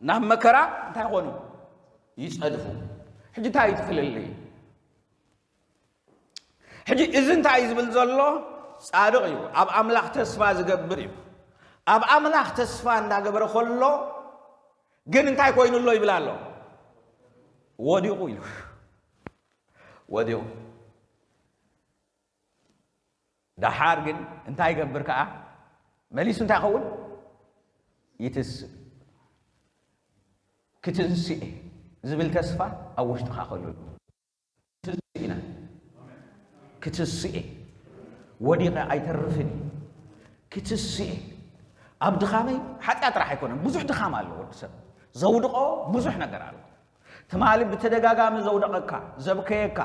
ናብ መከራ እንታይ ኾኑ? ይጸድፉ። ሕጂ እንታይ እዩ እቲ ፍልልይ? ሕጂ እዚ እንታይ እዩ ዝብል ዘሎ? ጻድቕ እዩ። ኣብ ኣምላኽ ተስፋ ዝገብር እዩ። ኣብ ኣምላኽ ተስፋ እንዳገበረ ከሎ ግን እንታይ ኮይኑ ኣሎ ይብል ኣሎ? ወዲቑ ኢሉ። ወዲቑ። ደሓር ግን እንታይ ይገብር ከኣ? መሊሱ እንታይ ይኸውን? ይትንስእ። ክትንስእ እየ ዝብል ተስፋ ኣብ ውሽጥኻ ከሎ ኣሎ። ክትንስእ ኢና። ክትንስእ እየ። ወዲቐ ኣይተርፍን እየ። ክትንስእ እየ። ኣብ ድኻመይ ሓጢኣት ጥራሕ ኣይኮነን። ብዙሕ ድኻም ኣሎ ወዲ ሰብ። ዘውድቖ ብዙሕ ነገር ኣሎ። ትማሊ ብተደጋጋሚ ዘውደቐካ፣ ዘብከየካ፣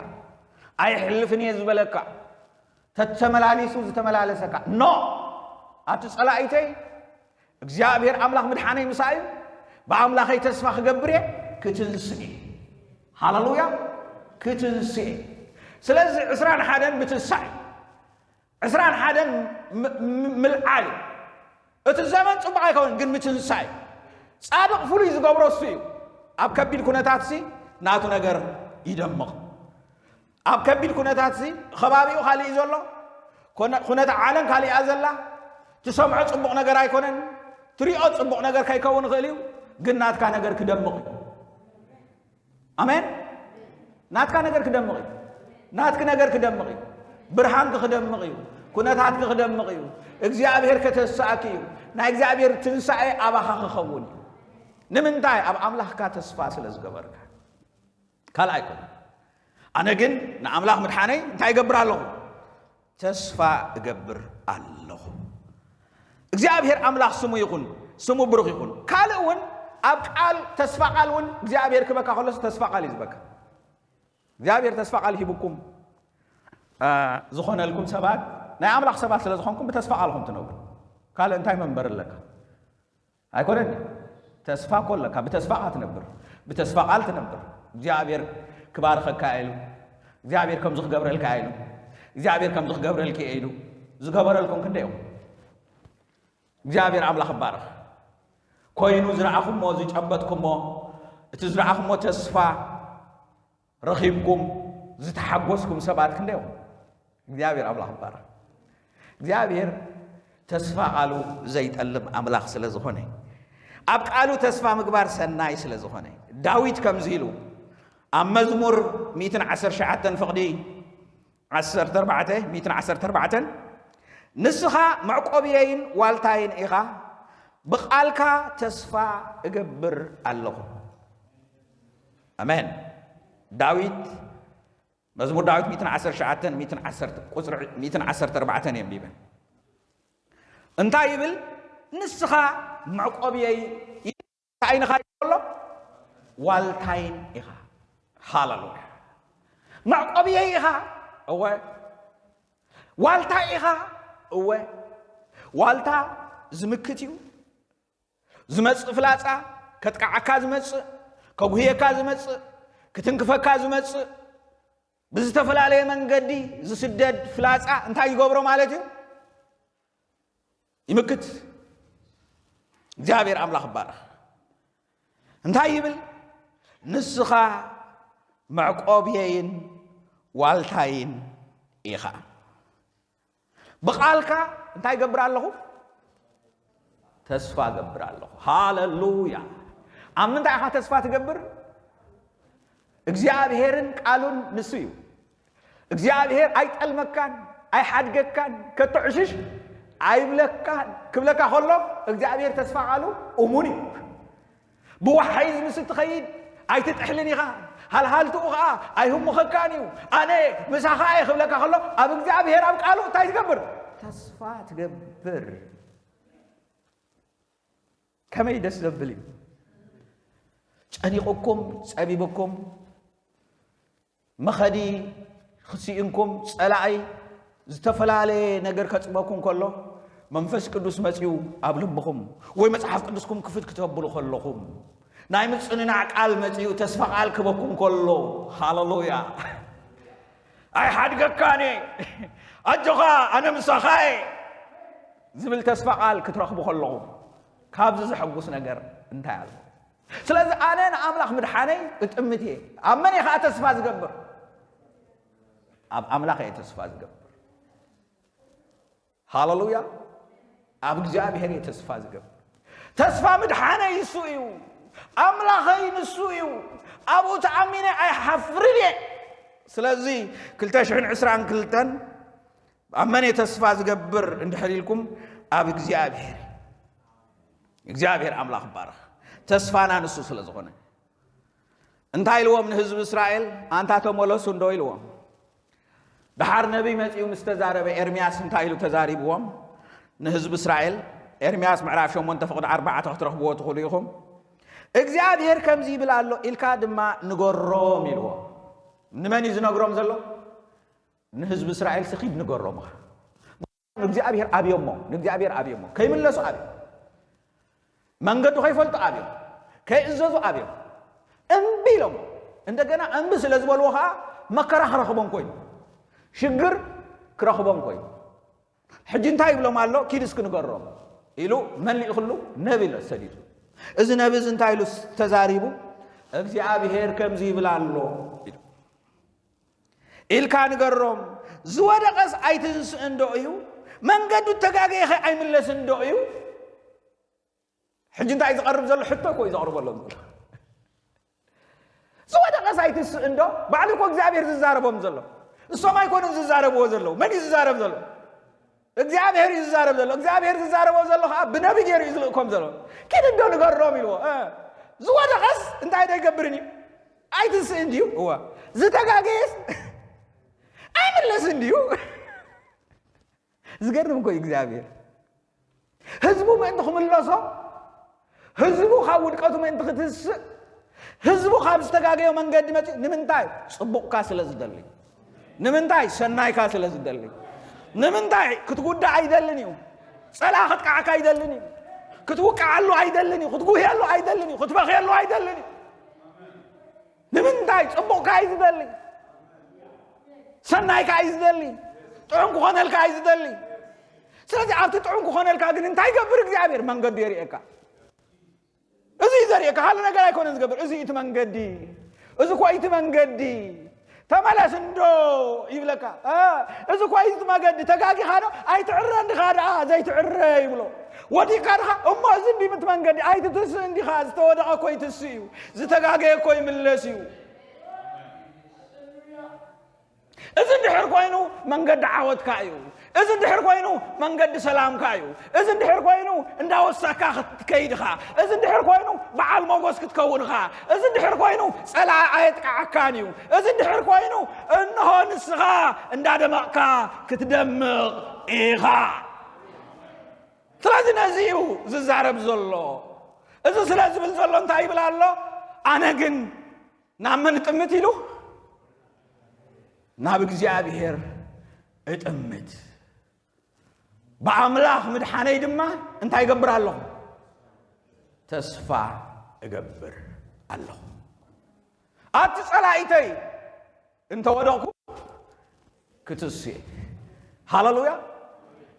ኣይሕልፍን እየ ዝበለካ፣ ተተመላሊሱ ዝተመላለሰካ፣ ኖ! ኣቲ ጸላኢተይ፣ እግዚኣብሔር ኣምላኽ ምድሓነይ ምሳይ እዩ። ብኣምላኸይ ተስፋ ክገብር እየ፣ ክትንስእ እየ። ሃሌሉያ! ክትንስእ እየ። ስለዚ ዕስራን ሓደን ምትንሳእ እዩ። ዕስራን ሓደን ም-፣ ም-፣ ምልዓል እዩ። እቲ ዘመን ጽቡቕ ኣይከውንን፣ ግን ምትንሳእ እዩ። ጻድቕ ፍሉይ ዝገብሮ እሱ እዩ። ኣብ ከቢድ ኩነታትሲ ናቱ ነገር ይደምቕ። ኣብ ከቢድ ኩነታትሲ ከባቢኡ ካልእ እዩ ዘሎ፣ ኮነ-፣ ኩነታ ዓለም ካልእ እያ ዘላ። ትሰምዖ ጽቡቕ ነገር ኣይኮነን፣ ትሪኦ ጽቡቕ ነገር ከይከውን ይኽእል እዩ፣ ግን ናትካ ነገር ክደምቕ እዩ። ኣሜን። ናትካ ነገር ክደምቕ እዩ። ናትኪ ነገር ክደምቕ እዩ። ብርሃንኪ ክደምቕ እዩ። ኩነታትኪ ክደምቕ እዩ። እግዚኣብሔር ከተስኣኪ እዩ። ናይ እግዚኣብሔር ትንሳኤ ኣባኻ ክኸውን እዩ። ንምንታይ? ኣብ ኣምላኽካ ተስፋ ስለ ዝገበርካ። ካልእ ኣይኮነን። ኣነ ግን ንኣምላኽ ምድሓነይ እንታይ እገብር ኣለኹ? ተስፋ እገብር ኣለኹ። እግዚኣብሔር ኣምላኽ ስሙ ይኹን፣ ስሙ ብሩኽ ይኹን። ካልእ እውን ኣብ ቃል፣ ተስፋ ቃል እውን እግዚኣብሔር ክበካ ከሎስ ተስፋ ቃል እዩ ዝበካ። እግዚኣብሔር ተስፋ ቃል ሂብኩም፣ አ፣ ዝኾነልኩም ሰባት፣ ናይ ኣምላኽ ሰባት ስለ ዝኾንኩም ብተስፋ ቃልኹም ትነብሩ። ካልእ እንታይ መንበር ኣለካ? ኣይኮነን። ተስፋ እኮ ኣለካ። ብተስፋ ቃል ትነብር። ብተስፋ ቃል ትነብር። እግዚኣብሔር ክባርኸካ ኢሉ፣ እግዚኣብሔር ከምዚ ክገብረልካ ኢሉ፣ እግዚኣብሔር ከምዚ ክገብረልኪ ኢሉ ዝገበረልኩም ክንደይ እዮም? እግዚኣብሔር ኣምላኽ ይባረኽ። ኮይኑ ዝረኣኹሞ፣ ዝጨበጥኩሞ፣ እቲ ዝረኣኹሞ ተስፋ ረኺብኩም ዝተሓጎስኩም ሰባት ክንደይ እዮም? እግዚኣብሔር ኣምላኽ ይባረኽ። እግዚኣብሔር ተስፋ ቃሉ ዘይጠልም ኣምላኽ ስለ ዝኾነ፣ ኣብ ቃሉ ተስፋ ምግባር ሰናይ ስለ ዝኾነ፣ ዳዊት ከምዚ ኢሉ ኣብ መዝሙር ሚእትን ዓሰርተ ትሽዓተን ፍቕዲ ዓሰርተ ኣርባዕተ፣ ሚእትን ዓሰርተ ኣርባዕተን፣ "ንስኻ መዕቆብየይን ዋልታይን ኢኻ፣ ብቓልካ ተስፋ እገብር ኣለኹ።" ኣሜን። ዳዊት፣ መዝሙር ዳዊት ሚእትን ዓሰርተ ትሽዓተን፣ ሚእትን ዓሰርተ፣ ቁጽሪ ሚእትን ዓሰርተ ኣርባዕተን የንቢበ። እንታይ ይብል? "ንስኻ መዕቆብየይ እንታይ ኢኻ?" ይብሎ፣ "ዋልታይን ኢኻ።" ሃሌሉያ። መዕቆብየይ ኢኻ። እወ። ዋልታ ኢኻ። እወ። ዋልታ ዝምክት እዩ። ዝመጽእ ፍላጻ፣ ከጥቅዓካ ዝመጽእ፣ ከጉህየካ ዝመጽእ፣ ክትንክፈካ ዝመጽእ፣ ብዝተፈላለየ መንገዲ ዝስደድ ፍላጻ እንታይ ይገብሮ ማለት እዩ? ይምክት። እግዚኣብሔር ኣምላኽ ይባረኽ። እንታይ ይብል? "ንስኻ መዕቆብየይን ዋልታይን ኢኻ። ብቓልካ እንታይ ገብር ኣለኹ? ተስፋ ገብር ኣለኹ።" ሃሌሉያ። ኣብ ምንታይ ኢኻ ተስፋ ትገብር? እግዚኣብሔርን ቃሉን ንሱ እዩ። እግዚኣብሔር ኣይጠልመካን፣ ኣይሓድገካን፣ ከቶ ዕሽሽ ኣይብለካን። ክብለካ ከሎ እግዚኣብሔር ተስፋ ቃሉ እሙን እዩ። ብወሓይዝ ምስ እትኸይድ ኣይትጥሕልን ኢኻ፣ ሃልሃልትኡ ኸዓ ኣይህምኸካን እዩ። ኣነ ምሳኻ እየ ክብለካ ከሎ ኣብ እግዚኣብሔር ኣብ ቃሉ እንታይ ትገብር? ተስፋ ትገብር። ከመይ ደስ ዘብል እዩ። ጨኒቕኩም፣ ጸቢብኩም፣ መኸዲ ክስኢንኩም፣ ጸላኣይ ዝተፈላለየ ነገር ከጽበኩም ከሎ፣ መንፈስ ቅዱስ መጺኡ ኣብ ልብኹም ወይ መጽሓፍ ቅዱስኩም ክፍት ክተብሉ ከለኹም፣ ናይ ምጽንናዕ ቃል መጺኡ ተስፋ ቃል ክበኩም ከሎ፣ ሃለሉያ፣ ኣይሓድገካን እየ፣ ኣጆኻ ኣነ ምሳኻ እየ ዝብል ተስፋ ቃል ክትረኽቡ ከለኹም፣ ካብዚ ዘሐጉስ ነገር እንታይ ኣሎ? ስለዚ ኣነ ንኣምላኽ ምድሓነይ እጥምት እየ። ኣብ መን እየ ኸዓ ተስፋ ዝገብር? ኣብ ኣምላኽ እየ ተስፋ ዝገብር። ሃለሉያ! ኣብ እግዚኣብሔር እየ ተስፋ ዝገብር። ተስፋ ምድሓነይ ንሱ እዩ። ኣምላኸይ ንሱ እዩ። ኣብኡ ተኣሚነ ኣይሓፍርን እየ። ስለዚ ክልተ ሽሕን ዕስራን ክልተን ኣብ መን እየ ተስፋ ዝገብር እንድሕር ኢልኩም፣ ኣብ እግዚኣብሔር። እግዚኣብሔር ኣምላኽ ይባረኽ። ተስፋና ንሱ ስለ ዝኾነ። እንታይ ኢልዎም ንህዝቢ እስራኤል? ኣንታ ተመለሱ እንዶ ኢልዎም። ደሓር ነቢይ መጺኡ ምስ ተዛረበ፣ ኤርምያስ እንታይ ኢሉ ተዛሪብዎም? ንህዝቢ እስራኤል፣ ኤርምያስ ምዕራፍ ሸሞንተ ፍቕዲ ኣርባዕተ ክትረኽብዎ ትኽእሉ ኢኹም። እግዚኣብሔር ከምዚ ይብል ኣሎ ኢልካ ድማ ንገሮም ኢልዎም። ንመን እዩ ዝነግሮም ዘሎ? ንህዝቢ እስራኤል ስኺድ ንገሮም። ንእግዚኣብሔር ኣብዮሞ፣ ንእግዚኣብሔር ኣብዮሞ። ከይምለሱ ኣብዮም። መንገዱ ከይፈልጡ ኣብዮም። ከይእዘዙ ኣብዮም። እምቢ ኢሎም። እንደገና እምቢ ስለ ዝበልዎ ኸዓ መከራ ክረኽቦም ኮይኑ። ሽግር ክረኽቦም ኮይኑ። ሕጂ እንታይ ይብሎም ኣሎ? ኪድ እስኪ ንገሮም ኢሉ መን ልኢኽሉ? ነቢ ኢሎ ሰዲዱ። እዚ ነቢ እዚ እንታይ ኢሉ ተዛሪቡ? እግዚኣብሔር ከምዚ ይብል ኣሎ ኢሉ። ኢልካ ንገሮም። ዝወደቐስ ኣይትንስእን ዶ እዩ? መንገዱ እተጋገየኸ ኣይምለስን ዶ እዩ? ሕጂ እንታይ እዩ ዝቐርብ ዘሎ? ሕቶ እኮ እዩ ዘቕርበሎም ዘሎ። ዝወደቐስ ኣይትንስእን ዶ? ባዕሉ እኮ እግዚኣብሔር ዝዛረቦም ዘሎ። እሶም ኣይኮኑን ዝዛረብዎ ዘለዉ። መን እዩ ዝዛረብ ዘሎ? እግዚኣብሔር እዩ ዝዛረብ ዘሎ። እግዚኣብሔር ዝዛረቦ ዘሎ ኸዓ ብነቢ ገይሩ እዩ ዝልእኮም ዘሎ። ኪድ እንዶ ንገሮም ኢልዎ። እ፣ ዝወደቐስ እንታይ ዶ ይገብርን እዩ? ኣይትንስእን ድዩ? እወ። ዝተጋገየስ ኣይምለስን ድዩ? ዝገርም እኮ እዩ እግዚኣብሔር። ህዝቡ ምእንቲ ክምለሶ፣ ህዝቡ ካብ ውድቀቱ ምእንቲ ክትስእ፣ ህዝቡ ካብ ዝተጋገዮ መንገዲ መፂኡ፣ ንምንታይ? ፅቡቕካ ስለ ዝደሊ። ንምንታይ? ሰናይካ ስለ ዝደሊ። ንምንታይ? ክትጉዳእ ኣይደልን እዩ። ፀላእ ከጥቃዓካ ኣይደልን እዩ። ክትውቃዓሉ ኣይደልን እዩ። ክትጉህየሉ ኣይደልን እዩ። ክትበኽየሉ ኣይደልን እዩ። ንምንታይ? ፅቡቕካ እዩ ዝደሊ። ሰናይካ እዩ ዝደሊ። ጥዑም ክኾነልካ እዩ ዝደሊ። ስለዚ ኣብቲ ጥዑም ክኾነልካ ግን እንታይ ይገብር እግዚኣብሔር? መንገዱ የርእየካ። እዚ እዩ ዘርእየካ። ካልእ ነገር ኣይኮነን ዝገብር። እዚ እዩ እቲ መንገዲ። እዚ እኮ እዩ እቲ መንገዲ። ተመለስ እንዶ ይብለካ። እ፣ እዚ እኮ እዩ እቲ መገዲ። ተጋጊኻ ዶ? ኣይትዕረን ዲኻ ደኣ ዘይትዕረ ይብሎ። ወዲቕካ ዲኻ? እሞ እዚ እንዲ እቲ መንገዲ። ኣይትትስእ እንዲኻ። ዝተወደቐ እኮ ይትስእ እዩ። ዝተጋገየ እኮ ይምለስ እዩ። እዚ እንድሕር ኮይኑ መንገዲ ዓወትካ እዩ። እዚ እንድሕር ኮይኑ መንገዲ ሰላምካ እዩ። እዚ እንድሕር ኮይኑ እንዳወሳካ ክትከይድ ኢኻ። እዚ እንድሕር ኮይኑ በዓል ሞጎስ ክትከውን ኢኻ። እዚ እንድሕር ኮይኑ ጸላኢ ኣየጥቅዓካን እዩ። እዚ እንድሕር ኮይኑ እንሆ ንስኻ እንዳደመቕካ ክትደምቕ ኢኻ። ስለዚ ነዚ እዩ ዝዛረብ ዘሎ። እዚ ስለ ዝብል ዘሎ እንታይ ይብል ኣሎ? ኣነ ግን ናብ መን እጥምት ኢሉ? ናብ እግዚኣብሔር እጥምት። ብኣምላኽ ምድሓነይ ድማ እንታይ እገብር ኣለኹ? ተስፋ እገብር ኣለኹ። ኣቲ ጸላኢተይ እንተወደቕኩ ክትስእ። ሃሌሉያ!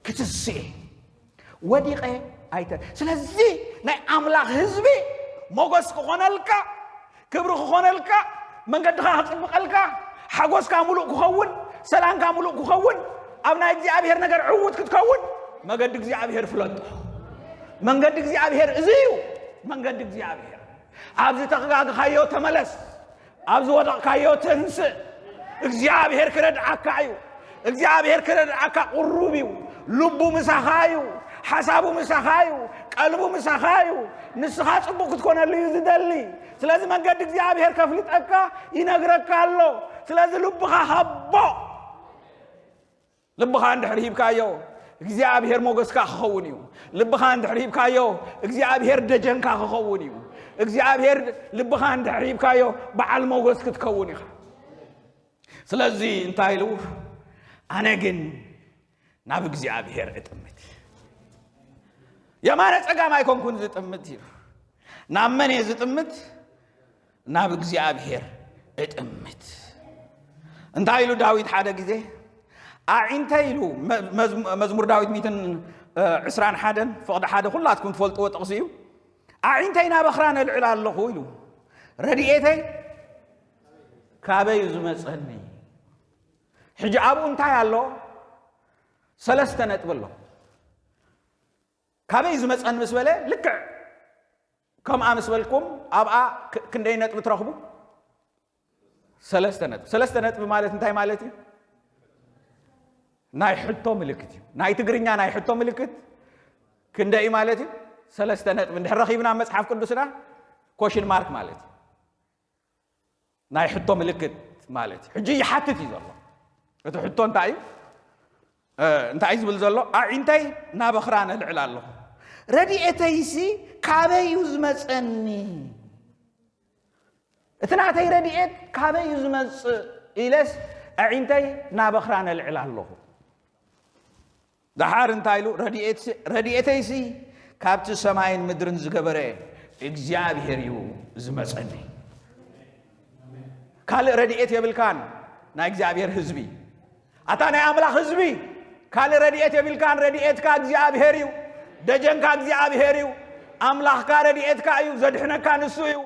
ክትስእ። ወዲቐ ኣይተ-፣ ስለዚ ናይ ኣምላኽ ህዝቢ ሞገስ ክኾነልካ፣ ክብሪ ክኾነልካ፣ መንገድኻ ክጽብቐልካ፣ ሓጎስካ ምሉእ ክኸውን፣ ሰላምካ ምሉእ ክኸውን፣ ኣብ ናይ እግዚኣብሔር ነገር ዕዉት ክትከውን፣ መገዲ እግዚኣብሔር ፍለጦ። መንገዲ እግዚኣብሔር እዚ እዩ። መንገዲ እግዚኣብሔር። ኣብ ዝተጋገኻዮ ተመለስ፣ ኣብ ዝወደቕካዮ ተንስእ። እግዚኣብሔር ክረድኣካ እዩ። እግዚኣብሔር ክረድኣካ ቅሩብ እዩ። ልቡ ምሳኻ እዩ። ሓሳቡ ምሳኻ እዩ። ቀልቡ ምሳኻ እዩ። ንስኻ ጽቡቕ ክትኮነሉ እዩ ዝደሊ። ስለዚ መንገዲ እግዚኣብሔር ከፍልጠካ ይነግረካ ኣሎ። ስለዚ ልብኻ ሃቦ። ልብኻ እንድሕር ሂብካዮ እግዚኣብሔር ሞገስካ ክኸውን እዩ። ልብኻ እንድሕር ሂብካዮ እግዚኣብሔር ደጀንካ ክኸውን እዩ። እግዚኣብሔር ልብኻ እንድሕር ሂብካዮ በዓል ሞገስ ክትከውን ኢኻ። ስለዚ እንታይ ኢሉ? ኣነ ግን ናብ እግዚኣብሔር እጥምት። የማነ ጸጋም ኣይኮንኩን ዝጥምት እዩ። ናብ መን እየ ዝጥምት? ናብ እግዚኣብሔር እጥምት። እንታይ ኢሉ ዳዊት ሓደ ግዜ? ኣዒንተይ ኢሉ፣ መ-፣ መዝሙ-፣ መዝሙር ዳዊት ሚእትን ዕስራን ሓደን ፍቕዲ ሓደ ኩላትኩም ትፈልጥዎ ጥቕሲ እዩ። ኣዒንተይ ናብ ኣኽራን ኣልዕል ኣለኹ ኢሉ። ረድኤተይ ካበይ እዩ ዝመጸኒ? ሕጂ ኣብኡ እንታይ ኣሎ? ሰለስተ ነጥቢ ኣሎ። ካበይ እዩ ዝመጸኒ ምስ በለ፣ ልክዕ ከምኣ ምስ በልኩም ኣብኣ ክ-፣ ክንደይ ነጥቢ ትረኽቡ? ሰለስተ ነጥቢ። ሰለስተ ነጥቢ ማለት እንታይ ማለት እዩ? ናይ ሕቶ ምልክት እዩ። ናይ ትግርኛ ናይ ሕቶ ምልክት ክንደይ እዩ ማለት እዩ? ሰለስተ ነጥቢ። እንድሕር ረኺብና መጽሓፍ ቅዱስና ኮሽን ማርክ ማለት እዩ። ናይ ሕቶ ምልክት ማለት እዩ። ሕጂ ይሓትት እዩ ዘሎ። እቲ ሕቶ እንታይ እዩ? እ፣ እንታይ እዩ ዝብል ዘሎ? ኣዒንተይ ናብ ኣኽራን እልዕል ኣለኹ። ረድኤተይሲ ካበይ እዩ ዝመጸኒ? እቲ ናተይ ረድኤት ካበይ እዩ ዝመጽእ ኢለስ ኣዒንተይ ናብ ኣኽራን እልዕል ኣለኹ። ደሓር እንታይ ኢሉ? ረድኤት-፣ ረድኤተይሲ ካብቲ ሰማይን ምድርን ዝገበረ እግዚኣብሔር እዩ ዝመጸኒ። ካልእ ረድኤት የብልካን፣ ናይ እግዚኣብሔር ህዝቢ። ኣታ ናይ ኣምላኽ ህዝቢ፣ ካልእ ረድኤት የብልካን። ረድኤትካ እግዚኣብሔር እዩ። ደጀንካ እግዚኣብሔር እዩ። ኣምላኽካ ረድኤትካ እዩ። ዘድሕነካ ንሱ እዩ።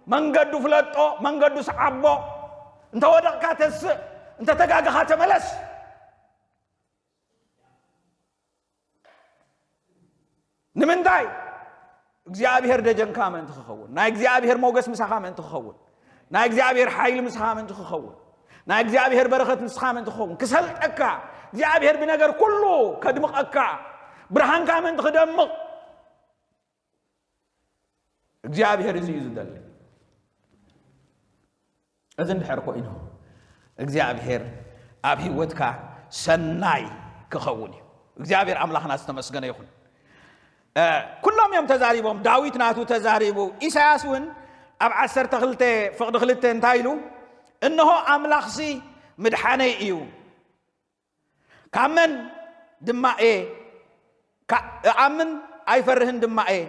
መንገዱ ፍለጦ፣ መንገዱ ስዓቦ። እንተወደቕካ ተስእ፣ እንተተጋገኻ ተመለስ። ንምንታይ? እግዚኣብሔር ደጀንካ ምእንቲ ክኸውን፣ ናይ እግዚኣብሔር ሞገስ ምሳኻ ምእንቲ ክኸውን፣ ናይ እግዚኣብሔር ሓይሊ ምሳኻ ምእንቲ ክኸውን፣ ናይ እግዚኣብሔር በረኸት ምሳኻ ምእንቲ ክኸውን፣ ክሰልጠካ፣ እግዚኣብሔር ብነገር ኩሉ ከድምቐካ፣ ብርሃንካ ምእንቲ ክደምቕ እግዚኣብሔር እዚ እዩ ዝደሊ። እዚ እንድሕር ኮይኑ እግዚኣብሔር ኣብ ህይወትካ ሰናይ ክኸውን እዩ። እግዚኣብሔር ኣምላኽና ዝተመስገነ ይኹን። እ፣ ኩሎም እዮም ተዛሪቦም። ዳዊት ናቱ ተዛሪቡ። ኢሳያስ እውን ኣብ ዓሰርተ ክልተ ፍቕዲ ክልተ እንታይ ኢሉ? "እንሆ ኣምላኽሲ ምድሓነይ እዩ፣ ካብ መን ድማ እየ ካ-፣ እኣምን ኣይፈርህን ድማ እየ።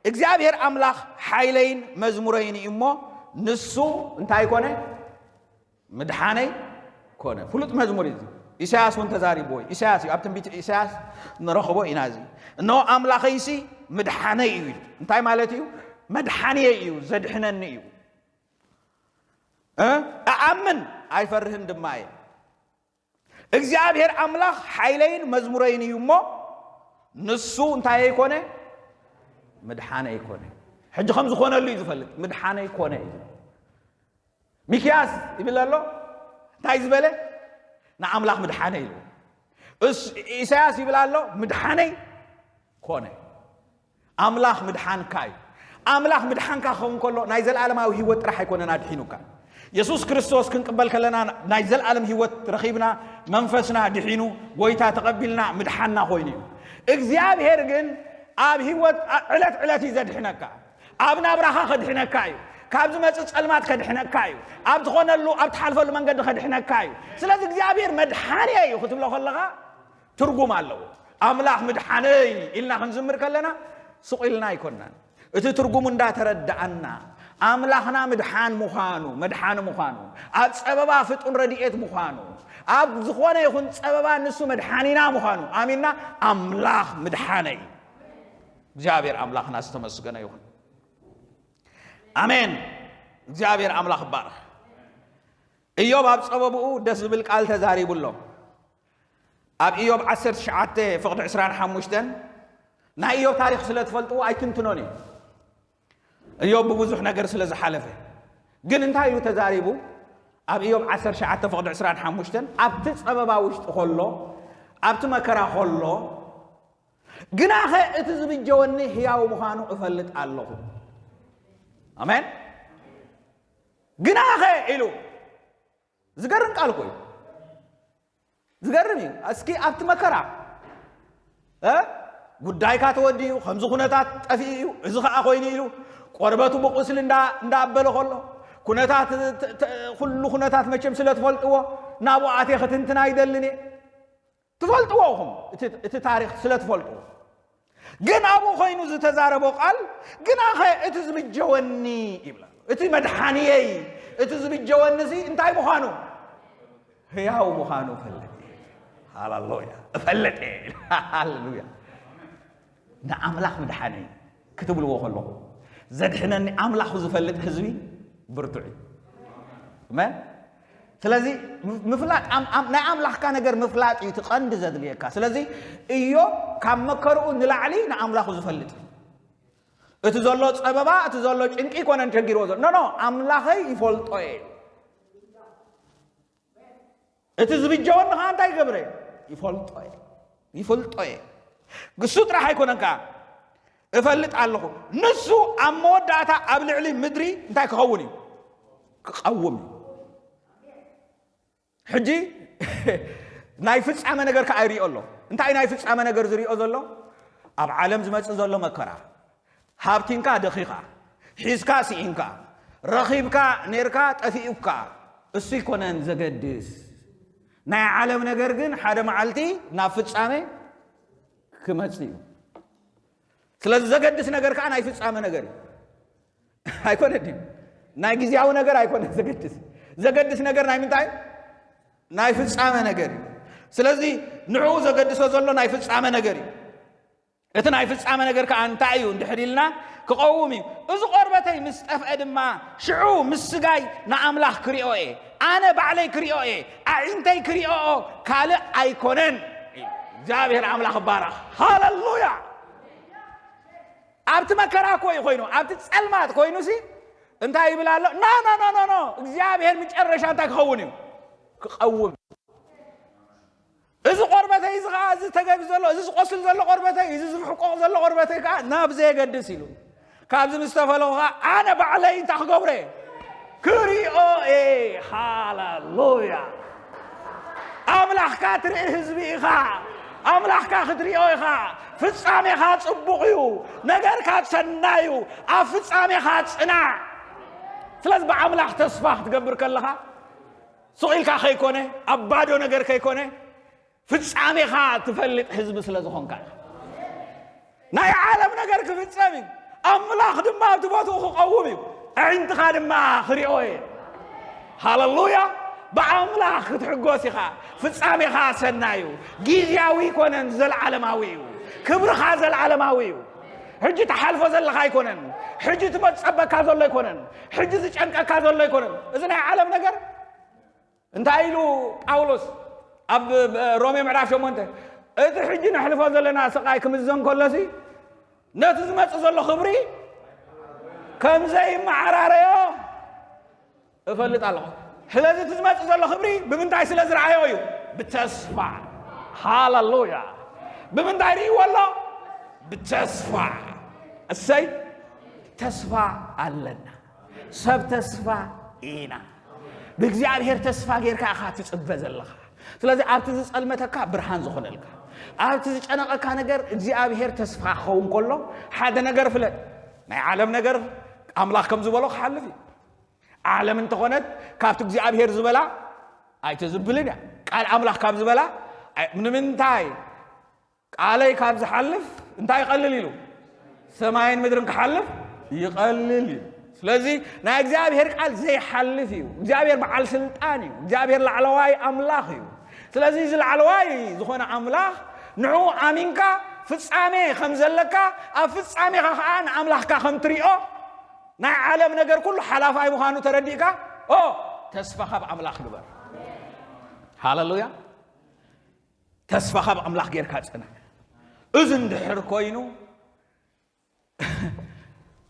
እግዚኣብሔር ኣምላኽ ሓይለይን መዝሙረይን እዩ እሞ ንሱ እንታይ ኮነ? ምድሓነይ ኮነ." ፍሉጥ መዝሙር እዩ። ኢሳያስ እውን ተዛሪብዎ እዩ። ኢሳያስ እዩ። ኣብ ትንቢት ኢሳያስ ንረኽቦ ኢና። እዚ "እነሆ ኣምላኸይሲ ምድሓነይ እዩ" ኢሉ። እንታይ ማለት እዩ? መድሓንየ እዩ፣ ዘድሕነኒ እዩ። እ? "እኣምን ኣይፈርህን ድማ እየ።" እግዚኣብሔር ኣምላኽ ሓይለይን መዝሙረይን እዩ እሞ ንሱ እንታይ ኣይኮነ? ምድሓነ ኣይኮነ። ሕጂ ከም ዝኾነሉ እዩ ዝፈልጥ። ምድሓነ ኣይኮነ እዩ። ሚክያስ ይብል ኣሎ። እንታይ ዝበለ? "ንኣምላኽ ምድሓነ" ኢሉ። እስ-፣ ኢሳያስ ይብል ኣሎ፣ "ምድሓነይ ኮነ።" ኣምላኽ ምድሓንካ እዩ። ኣምላኽ ምድሓንካ ክኸውን ከሎ ናይ ዘለኣለማዊ ህይወት ጥራሕ ኣይኮነን ኣድሒኑካ። የሱስ ክርስቶስ ክንቅበል ከለና ናይ ዘለኣለም ህይወት ረኺብና፣ መንፈስና ድሒኑ፣ ጎይታ ተቐቢልና ምድሓንና ኮይኑ እዩ። እግዚኣብሔር ግን ኣብ ህይወት ኣ-፣ ዕለት ዕለት እዩ ዘድሕነካ። ኣብ ናብራኻ ከድሕነካ እዩ። ካብ ዝመጽእ ጸልማት ከድሕነካ እዩ። ኣብ ትኾነሉ፣ ኣብ ትሓልፈሉ መንገዲ ከድሕነካ እዩ። ስለዚ እግዚኣብሔር መድሓንየ እዩ ክትብሎ ከለኻ ትርጉም ኣለዎ። ኣምላኽ ምድሓነይ ኢልና ክንዝምር ከለና ስቕ ኢልና ኣይኮናን። እቲ ትርጉሙ እንዳተረዳኣና፣ ኣምላኽና ምድሓን ምዃኑ፣ መድሓኒ ምዃኑ፣ ኣብ ጸበባ ፍጡን ረድኤት ምዃኑ፣ ኣብ ዝኾነ ይኹን ጸበባ ንሱ መድሓኒና ምዃኑ ኣሚንና፣ ኣምላኽ ምድሓነይ። እግዚኣብሔር ኣምላኽና ዝተመስገነ ይኹን። ኣሜን። እግዚኣብሔር ኣምላኽ ይባረኽ። ኢዮብ ኣብ ጸበብኡ ደስ ዝብል ቃል ተዛሪቡ ኣሎ። ኣብ ኢዮብ ዓሰርተ ትሽዓተ ፍቕዲ ዕስራን ሓሙሽተን፣ ናይ ኢዮብ ታሪኽ ስለ ትፈልጥዎ ኣይትንትኖን እዩ። እዮብ ብብዙሕ ነገር ስለ ዝሓለፈ ግን እንታይ ኢሉ ተዛሪቡ? ኣብ እዮብ ዓሰርተ ትሽዓተ ፍቕዲ ዕስራን ሓሙሽተን ኣብቲ ጸበባ ውሽጢ ከሎ፣ ኣብቲ መከራ ከሎ፣ ግናኸ እቲ ዝብጀወኒ ህያው ምዃኑ እፈልጥ ኣለኹ። ኣሜን። ግናኸ ኢሉ ዝገርም ቃል እኮ እዩ። ዝገርም እዩ። እስኪ ኣብቲ መከራ እ ጉዳይካ ተወዲኡ ከምዚ ኩነታት ጠፊኡ እዩ፣ እዚ ከዓ ኮይኑ ኢሉ ቆርበቱ ብቁስሊ እንዳ እንዳኣበለ ከሎ ኩነታት ተ- ተ- ኩሉ ኩነታት መቸም ስለ ትፈልጥዎ ናብኡ ኣትየ ክትንትና ኣይደልን እየ። ትፈልጥዎ ኢኹም እቲ- እቲ ታሪክ ስለ ትፈልጥዎ። ግን ኣብኡ ኮይኑ ዝተዛረቦ ቃል ግናኸ እቲ ዝብጀወኒ ይብላ። እቲ መድሓንየይ እቲ ዝብጀወኒ ሲ እንታይ ምዃኑ ህያው ምዃኑ እፈልጥ እየ። ሃሌሉያ። እፈልጥ እየ። ሃሌሉያ። ንኣምላኽ ምድሓነይ ክትብልዎ ከለኹ ዘድሕነኒ ኣምላኹ ዝፈልጥ ህዝቢ ብርቱዕ እዩ። ኣሜን። ስለዚ ምፍላጥ ኣም- ኣም- ናይ ኣምላኽካ ነገር ምፍላጥ እዩ እቲ ቀንዲ ዘድልየካ። ስለዚ እዮብ ካብ መከርኡ ንላዕሊ ንኣምላኹ ዝፈልጥ እዩ። እቲ ዘሎ ጸበባ እቲ ዘሎ ጭንቂ ይኮነን ቸጊርዎ ዘሎ ኖ ኖ ኣምላኸይ ይፈልጦ እየ። እቲ ዝብጀወኒ ከዓ እንታይ ይገብረ ይፈልጦ እየ። ይፈልጦ እየ። ግሱ ጥራሕ ኣይኮነን ከዓ እፈልጥ ኣለኹ። ንሱ ኣብ መወዳእታ ኣብ ልዕሊ ምድሪ እንታይ ክኸውን እዩ? ክቐውም እዩ። ሕጂ ናይ ፍጻመ ነገር ከዓ ይሪኦ ኣሎ። እንታይ ናይ ፍጻመ ነገር ዝሪኦ ዘሎ? ኣብ ዓለም ዝመጽእ ዘሎ መከራ፣ ሃብቲንካ ደኺኻ፣ ሒዝካ ስኢንካ፣ ረኺብካ ኔርካ ጠፊኡካ፣ እሱ ይኮነን ዘገድስ። ናይ ዓለም ነገር ግን ሓደ መዓልቲ ናብ ፍጻመ ክመጽእ እዩ። ስለዚ ዘገድስ ነገር ከዓ ናይ ፍጻመ ነገር እዩ። ኣይኮነ ድዩ? ናይ ግዜያዊ ነገር ኣይኮነ ዘገድስ። ዘገድስ ነገር ናይ ምንታይ? ናይ ፍጻመ ነገር እዩ። ስለዚ ንዕኡ ዘገድሶ ዘሎ ናይ ፍጻመ ነገር እዩ። እቲ ናይ ፍጻመ ነገር ከዓ እንታይ እዩ እንድሕር ኢልና ክቐውም እዩ። እዚ ቆርበተይ ምስ ጠፍአ ድማ ሽዑ ምስ ስጋይ ንኣምላኽ ክሪኦ እየ። ኣነ ባዕለይ ክሪኦ እየ። ኣዒንተይ ክሪኦኦ ካልእ ኣይኮነን። እግዚኣብሔር ኣምላኽ ይባረኽ። ሃሌሉያ። ኣብቲ መከራ እኮ እዩ ኮይኑ ኣብቲ ጸልማት ኮይኑ ሲ እንታይ ይብል ኣሎ? ኖ ኖ ኖ ኖ ኖ እግዚኣብሔር መጨረሻ እንታይ ክኸውን እዩ? ክቐውም። እዚ ቆርበተይ እዚ ከዓ እዚ ተገቢ ዘሎ እዚ ዝቆስል ዘሎ ቆርበተይ እዚ ዝሕቆቕ ዘሎ ቆርበተይ ከዓ ናብ ዘየገድስ ኢሉ ካብዚ ምስ ተፈለኹ ከዓ ኣነ ባዕለይ እንታይ ክገብረ ክሪኦ እየ። ሃሌሉያ። ኣምላኽካ ትርኢ ህዝቢ ኢኻ። ኣምላኽካ ክትሪኦ ኢኻ። ፍጻሜኻ ጽቡቕ እዩ። ነገርካ ሰናይ እዩ። ኣብ ፍጻሜኻ ጽናዕ። ስለዚ ብኣምላኽ ተስፋ ክትገብር ከለኻ ስቕ ኢልካ ከይኮነ ኣብ ባዶ ነገር ከይኮነ ፍጻሜኻ ትፈልጥ ህዝቢ ስለ ዝኾንካ ኢኻ። ናይ ዓለም ነገር ክፍጸም እዩ። ኣምላኽ ድማ ኣብቲ ቦትኡ ክቐውም እዩ። ኣዒንትኻ ድማ ክሪኦ እየ። ሃሌሉያ። ብኣምላኽ ክትሕጎስ ኢኻ። ፍጻሜኻ ሰናይ እዩ። ግዝያዊ ኣይኮነን፣ ዘለዓለማዊ እዩ። ክብርኻ ዘለዓለማዊ እዩ። ሕጂ ትሓልፎ ዘለኻ ኣይኮነን። ሕጂ ትመጸበካ ዘሎ ኣይኮነን። ሕጂ ዝጨንቀካ ዘሎ ኣይኮነን። እዚ ናይ ዓለም ነገር እንታይ ኢሉ ጳውሎስ ኣብ ሮሜ ምዕራፍ ሸሞንተ እቲ ሕጂ ነሕልፎ ዘለና ስቓይ ክምዘን ከሎሲ ነቲ ዝመጽእ ዘሎ ክብሪ ከም ዘይመዓራረዮ እፈልጥ ኣለኹ። ስለዚ እቲ ዝመጽእ ዘሎ ክብሪ ብምንታይ ስለ ዝረኣዮ እዩ? ብተስፋ። ሃሌሉያ። ብምንታይ ርእይዎ ኣሎ? ብተስፋ። እሰይ ተስፋ ኣለና። ሰብ ተስፋ ኢና። ብእግዚኣብሔር ተስፋ ጌርካ ኢኻ ትጽበ ዘለኻ። ስለዚ ኣብቲ ዝጸልመተካ ብርሃን ዝኾነልካ፣ ኣብቲ ዝጨነቐካ ነገር እግዚኣብሔር ተስፋ ክኸውን ከሎ ሓደ ነገር ፍለጥ። ናይ ዓለም ነገር ኣምላኽ ከም ዝበሎ ክሓልፍ እዩ። ዓለም እንተኾነት ካብቲ እግዚኣብሔር ዝበላ ኣይተዝብልን እያ። ቃል ኣምላኽ ካብ ዝበላ ኣይ- ንምንታይ ቃለይ ካብ ዝሓልፍ እንታይ ይቐልል ኢሉ ሰማይን ምድርን ክሓልፍ ይቐልል እዩ። ስለዚ ናይ እግዚኣብሔር ቃል ዘይሓልፍ እዩ። እግዚኣብሔር በዓል ስልጣን እዩ። እግዚኣብሔር ላዕለዋይ ኣምላኽ እዩ። ስለዚ እዚ ላዕለዋይ ዝኾነ ኣምላኽ ንዕኡ ኣሚንካ ፍጻሜ ከም ዘለካ ኣብ ፍጻሜኻ ከዓ ንኣምላኽካ ከም ትሪኦ ናይ ዓለም ነገር ኩሉ ሓላፋይ ምዃኑ ተረዲእካ ኦ ተስፋ ካብ ኣምላኽ ግበር። ሃለሉያ። ተስፋኻ ብኣምላኽ ጌርካ ጽናዕ። እዚ እንድሕር ኮይኑ፣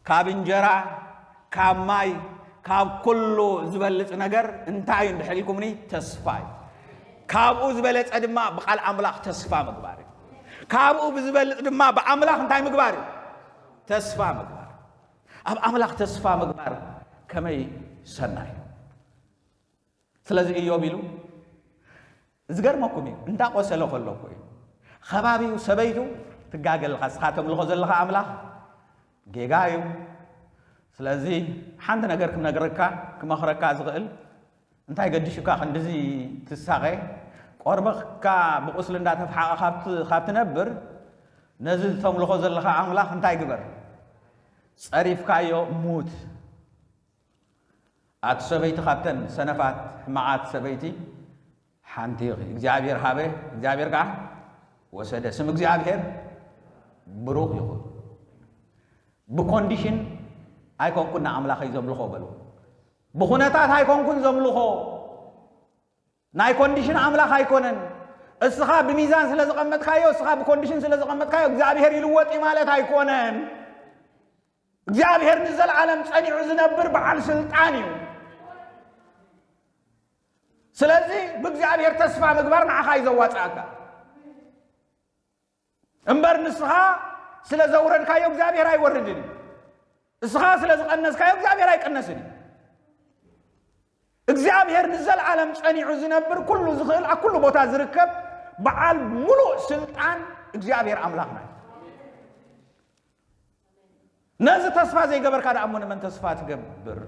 ካብ እንጀራ፣ ካብ ማይ፣ ካብ ኩሉ ዝበልጽ ነገር እንታይ እዩ እንድሕር ኢልኩምኒ? ተስፋ እዩ። ካብኡ ዝበለጸ ድማ ብቃል ኣምላኽ ተስፋ ምግባር እዩ። ካብኡ ብዝበልጽ ድማ ብኣምላኽ እንታይ ምግባር እዩ? ተስፋ ምግባር። ኣብ ኣምላኽ ተስፋ ምግባር ከመይ ሰናይ እዩ። ስለዚ እዮብ ኢሉ ዝገርመኩም እዩ፣ እንዳቆሰለ ከሎ እኮ እዩ። ከባቢኡ ሰበይቱ ትጋገ ኣለኻ፣ እስኻ ተምልኾ ዘለኻ ኣምላኽ ጌጋ እዩ። ስለዚ ሓንቲ ነገር ክነግረካ ክመኽረካ ዝኽእል፣ እንታይ ገዲሹካ ክንድዚ ትሳቐ? ቆርበትካ ብቁስሊ እንዳተፍሓቐ ካብ ት-፣ ካብ ትነብር፣ ነዚ ተምልኾ ዘለኻ ኣምላኽ እንታይ ግበር? ጸሪፍካዮ ሙት። ኣቲ ሰበይቲ ካብተን ሰነፋት ሕማቓት ሰበይቲ ሓንቲ ኢኺ። እግዚኣብሔር ሃበ፣ እግዚኣብሔር ከዓ ወሰደ። ስም እግዚኣብሔር ብሩኽ ይኹን። ብኮንዲሽን ኣይኮንኩን ንኣምላኸይ ዘምልኾ በሉ። ብኹነታት ኣይኮንኩን ዘምልኾ። ናይ ኮንዲሽን ኣምላኽ ኣይኮነን። እስኻ ብሚዛን ስለ ዘቐመጥካዮ፣ እስኻ ብኮንዲሽን ስለ ዘቐመጥካዮ እግዚኣብሔር ይልወጥ እዩ ማለት ኣይኮነን። እግዚኣብሔር ንዘለዓለም ጸኒዑ ዝነብር በዓል ስልጣን እዩ። ስለዚ ብእግዚኣብሔር ተስፋ ምግባር ንዓኻ እዩ ዘዋጽኣካ። እምበር ንስኻ ስለ ዘውረድካዮ እግዚኣብሔር ኣይወርድን እዩ። እስኻ ስለ ዝቐነስካዮ እግዚኣብሔር ኣይቅነስን እዩ። እግዚኣብሔር ንዘለዓለም ጸኒዑ ዝነብር፣ ኩሉ ዝኽእል፣ ኣብ ኩሉ ቦታ ዝርከብ በዓል ሙሉእ ስልጣን እግዚኣብሔር ኣምላኽና እዩ። ነዚ ተስፋ ዘይገበርካ ደኣ እሞ ንመን ተስፋ ትገብር?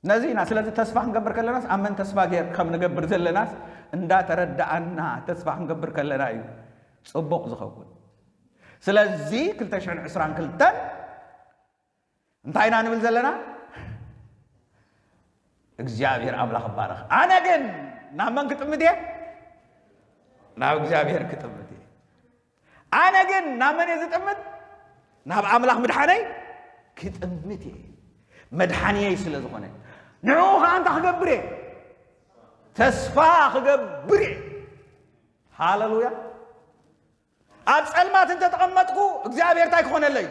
ነዚ ኢና፣ ስለዚ ተስፋ ክንገብር ከለናስ ኣብ መን ተስፋ ጌር-፣ ከም ንገብር ዘለናስ እንዳተረዳኣና ተስፋ ክንገብር ከለና እዩ ጽቡቕ ዝኸውን። ስለዚ ክልተ ሽሕን ዕስራን ክልተን እንታይ ኢና ንብል ዘለና? እግዚኣብሔር ኣምላኽ ይባረኽ። ኣነ ግን ናብ መን ክጥምት እየ? ናብ እግዚኣብሔር ክጥምት እየ። ኣነ ግን ናብ መን እየ ዝጥምት? ናብ ኣምላኽ ምድሓነይ ክጥምት እየ። መድሓንየይ ስለ ዝኾነ። ንዕኡ ኸዓ እንታይ ክገብር እየ? ተስፋ ክገብር እየ። ሃሌሉያ። ኣብ ጸልማት እንተተቐመጥኩ እግዚኣብሔር እንታይ ክኾነለይ?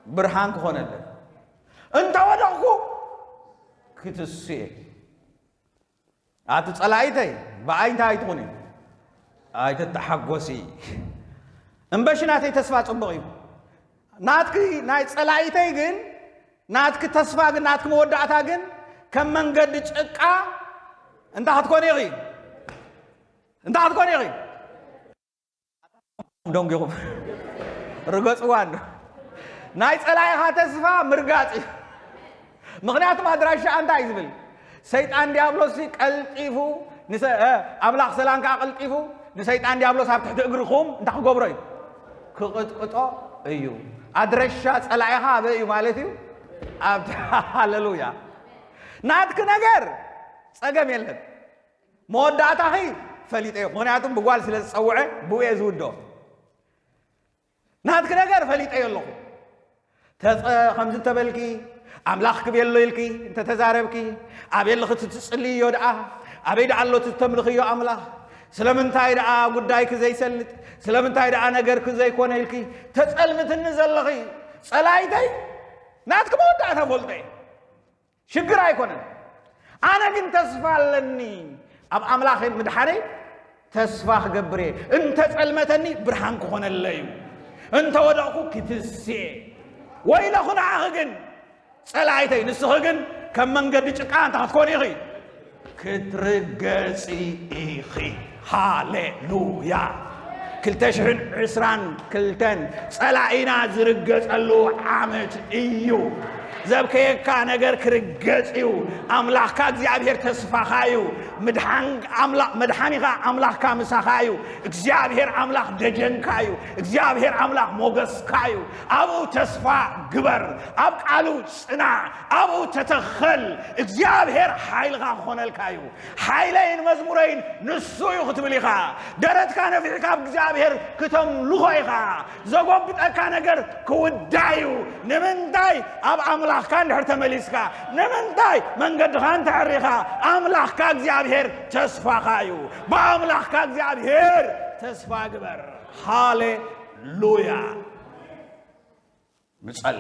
ብርሃን ክኾነለይ። እንተ ወደቕኩ ክትስእ እየ። ኣቲ ጸላኢተይ፣ ብኣይ እንታይ ኣይትኹኒ? ኣይትተሓጎሲ። እምበሺ ናተይ ተስፋ ጽቡቕ እዩ። ናትኪ ናይ ጸላኢተይ ግን፣ ናትኪ ተስፋ ግን፣ ናትኪ መወዳእታ ግን ከም መንገዲ ጭቃ እንታይ ክትኮኒ ኢኺ? እንታይ ክትኮኒ ኢኺ? ደንጊኹም ርገጽዋ እንዶ። ናይ ጸላኢኻ ተስፋ ምርጋጽ እዩ። ምኽንያቱም ኣድራሻ እንታይ እዩ ዝብል? ሰይጣን ዲያብሎስ ቀልጢፉ ንሰ-፣ እ፣ ኣምላኽ ሰላም ከኣ ቀልጢፉ ንሰይጣን ዲያብሎስ ኣብ ትሕቲ እግርኹም እንታይ ክገብሮ እዩ? ክቕጥቅጦ እዩ። ኣድረሻ ጸላኢኻ ኣበይ እዩ ማለት እዩ? ኣብ ሃሌሉያ። ናትኪ ነገር ጸገም የለን። መወዳእታኺ ፈሊጠዮ። ምኽንያቱም ብጓል ስለ ዝጸውዐ ብኡ እየ ዝውዶ። ናትኪ ነገር ፈሊጠዮ ኣለኹ። ተጸ-፣ ከምዚ እንተበልኪ፣ ኣምላኽ ክቤሎ ኢልኪ እንተተዛረብኪ፣ ኣበይ ኣለኺ እቲ ትጽልይዮ ደኣ? ኣበይ ደኣ ኣሎ እቲ ተምልኽዮ ኣምላኽ? ስለምንታይ ደኣ ጉዳይኪ ዘይሰልጥ? ስለምንታይ ደኣ ነገርኪ ዘይኮነ ኢልኪ ተጸልምትኒ ዘለኺ ጸላይተይ፣ ናትኪ መወዳእታ ፈልጦ እየ። ሽግር ኣይኮነን። ኣነ ግን ተስፋ ኣለኒ። ኣብ ኣምላኸይ ምድሓነይ ተስፋ ክገብር እየ። እንተ ጸልመተኒ ብርሃን ክኾነለይ እዩ። እንተ ወደቕኩ ክትስእ እየ። ወይለኹ ንዓኺ ግን ጸላኢተይ፣ ንስኺ ግን ከም መንገዲ ጭቃ እንታይ ክትኮኒ ኢኺ? ክትርገጺ ኢኺ። ሃሌሉያ። ክልተ ሽሕን ዕስራን ክልተን ጸላኢና ዝርገጸሉ ዓመት እዩ። ዘብከየካ ነገር ክርገጽ እዩ። ኣምላኽካ እግዚኣብሔር ተስፋኻ እዩ። ምድሓን ኣምላ-፣ መድሓኒኻ ኣምላኽካ ምሳኻ እዩ። እግዚኣብሔር ኣምላኽ ደጀንካ እዩ። እግዚኣብሔር ኣምላኽ ሞገስካ እዩ። ኣብኡ ተስፋ ግበር። ኣብ ቃሉ ጽናዕ። ኣብኡ ተተኸል። እግዚኣብሔር ሓይልኻ ክኾነልካ እዩ። ሓይለይን መዝሙረይን ንሱ እዩ ክትብል ኢኻ። ደረትካ ነፊሕካ ኣብ እግዚኣብሔር ክተምልኾ ኢኻ። ዘጎብጠካ ነገር ክውዳእ እዩ። ንምንታይ? ኣብ ኣምላኽካ እንድሕር ተመሊስካ። ንምንታይ? መንገድኻ እንተዕሪኻ። ኣምላኽካ እግዚኣብሔር ተስፋኻ እዩ። ብኣምላኽካ እግዚኣብሔር ተስፋ ግበር። ሃሌሉያ። ንጸሊ።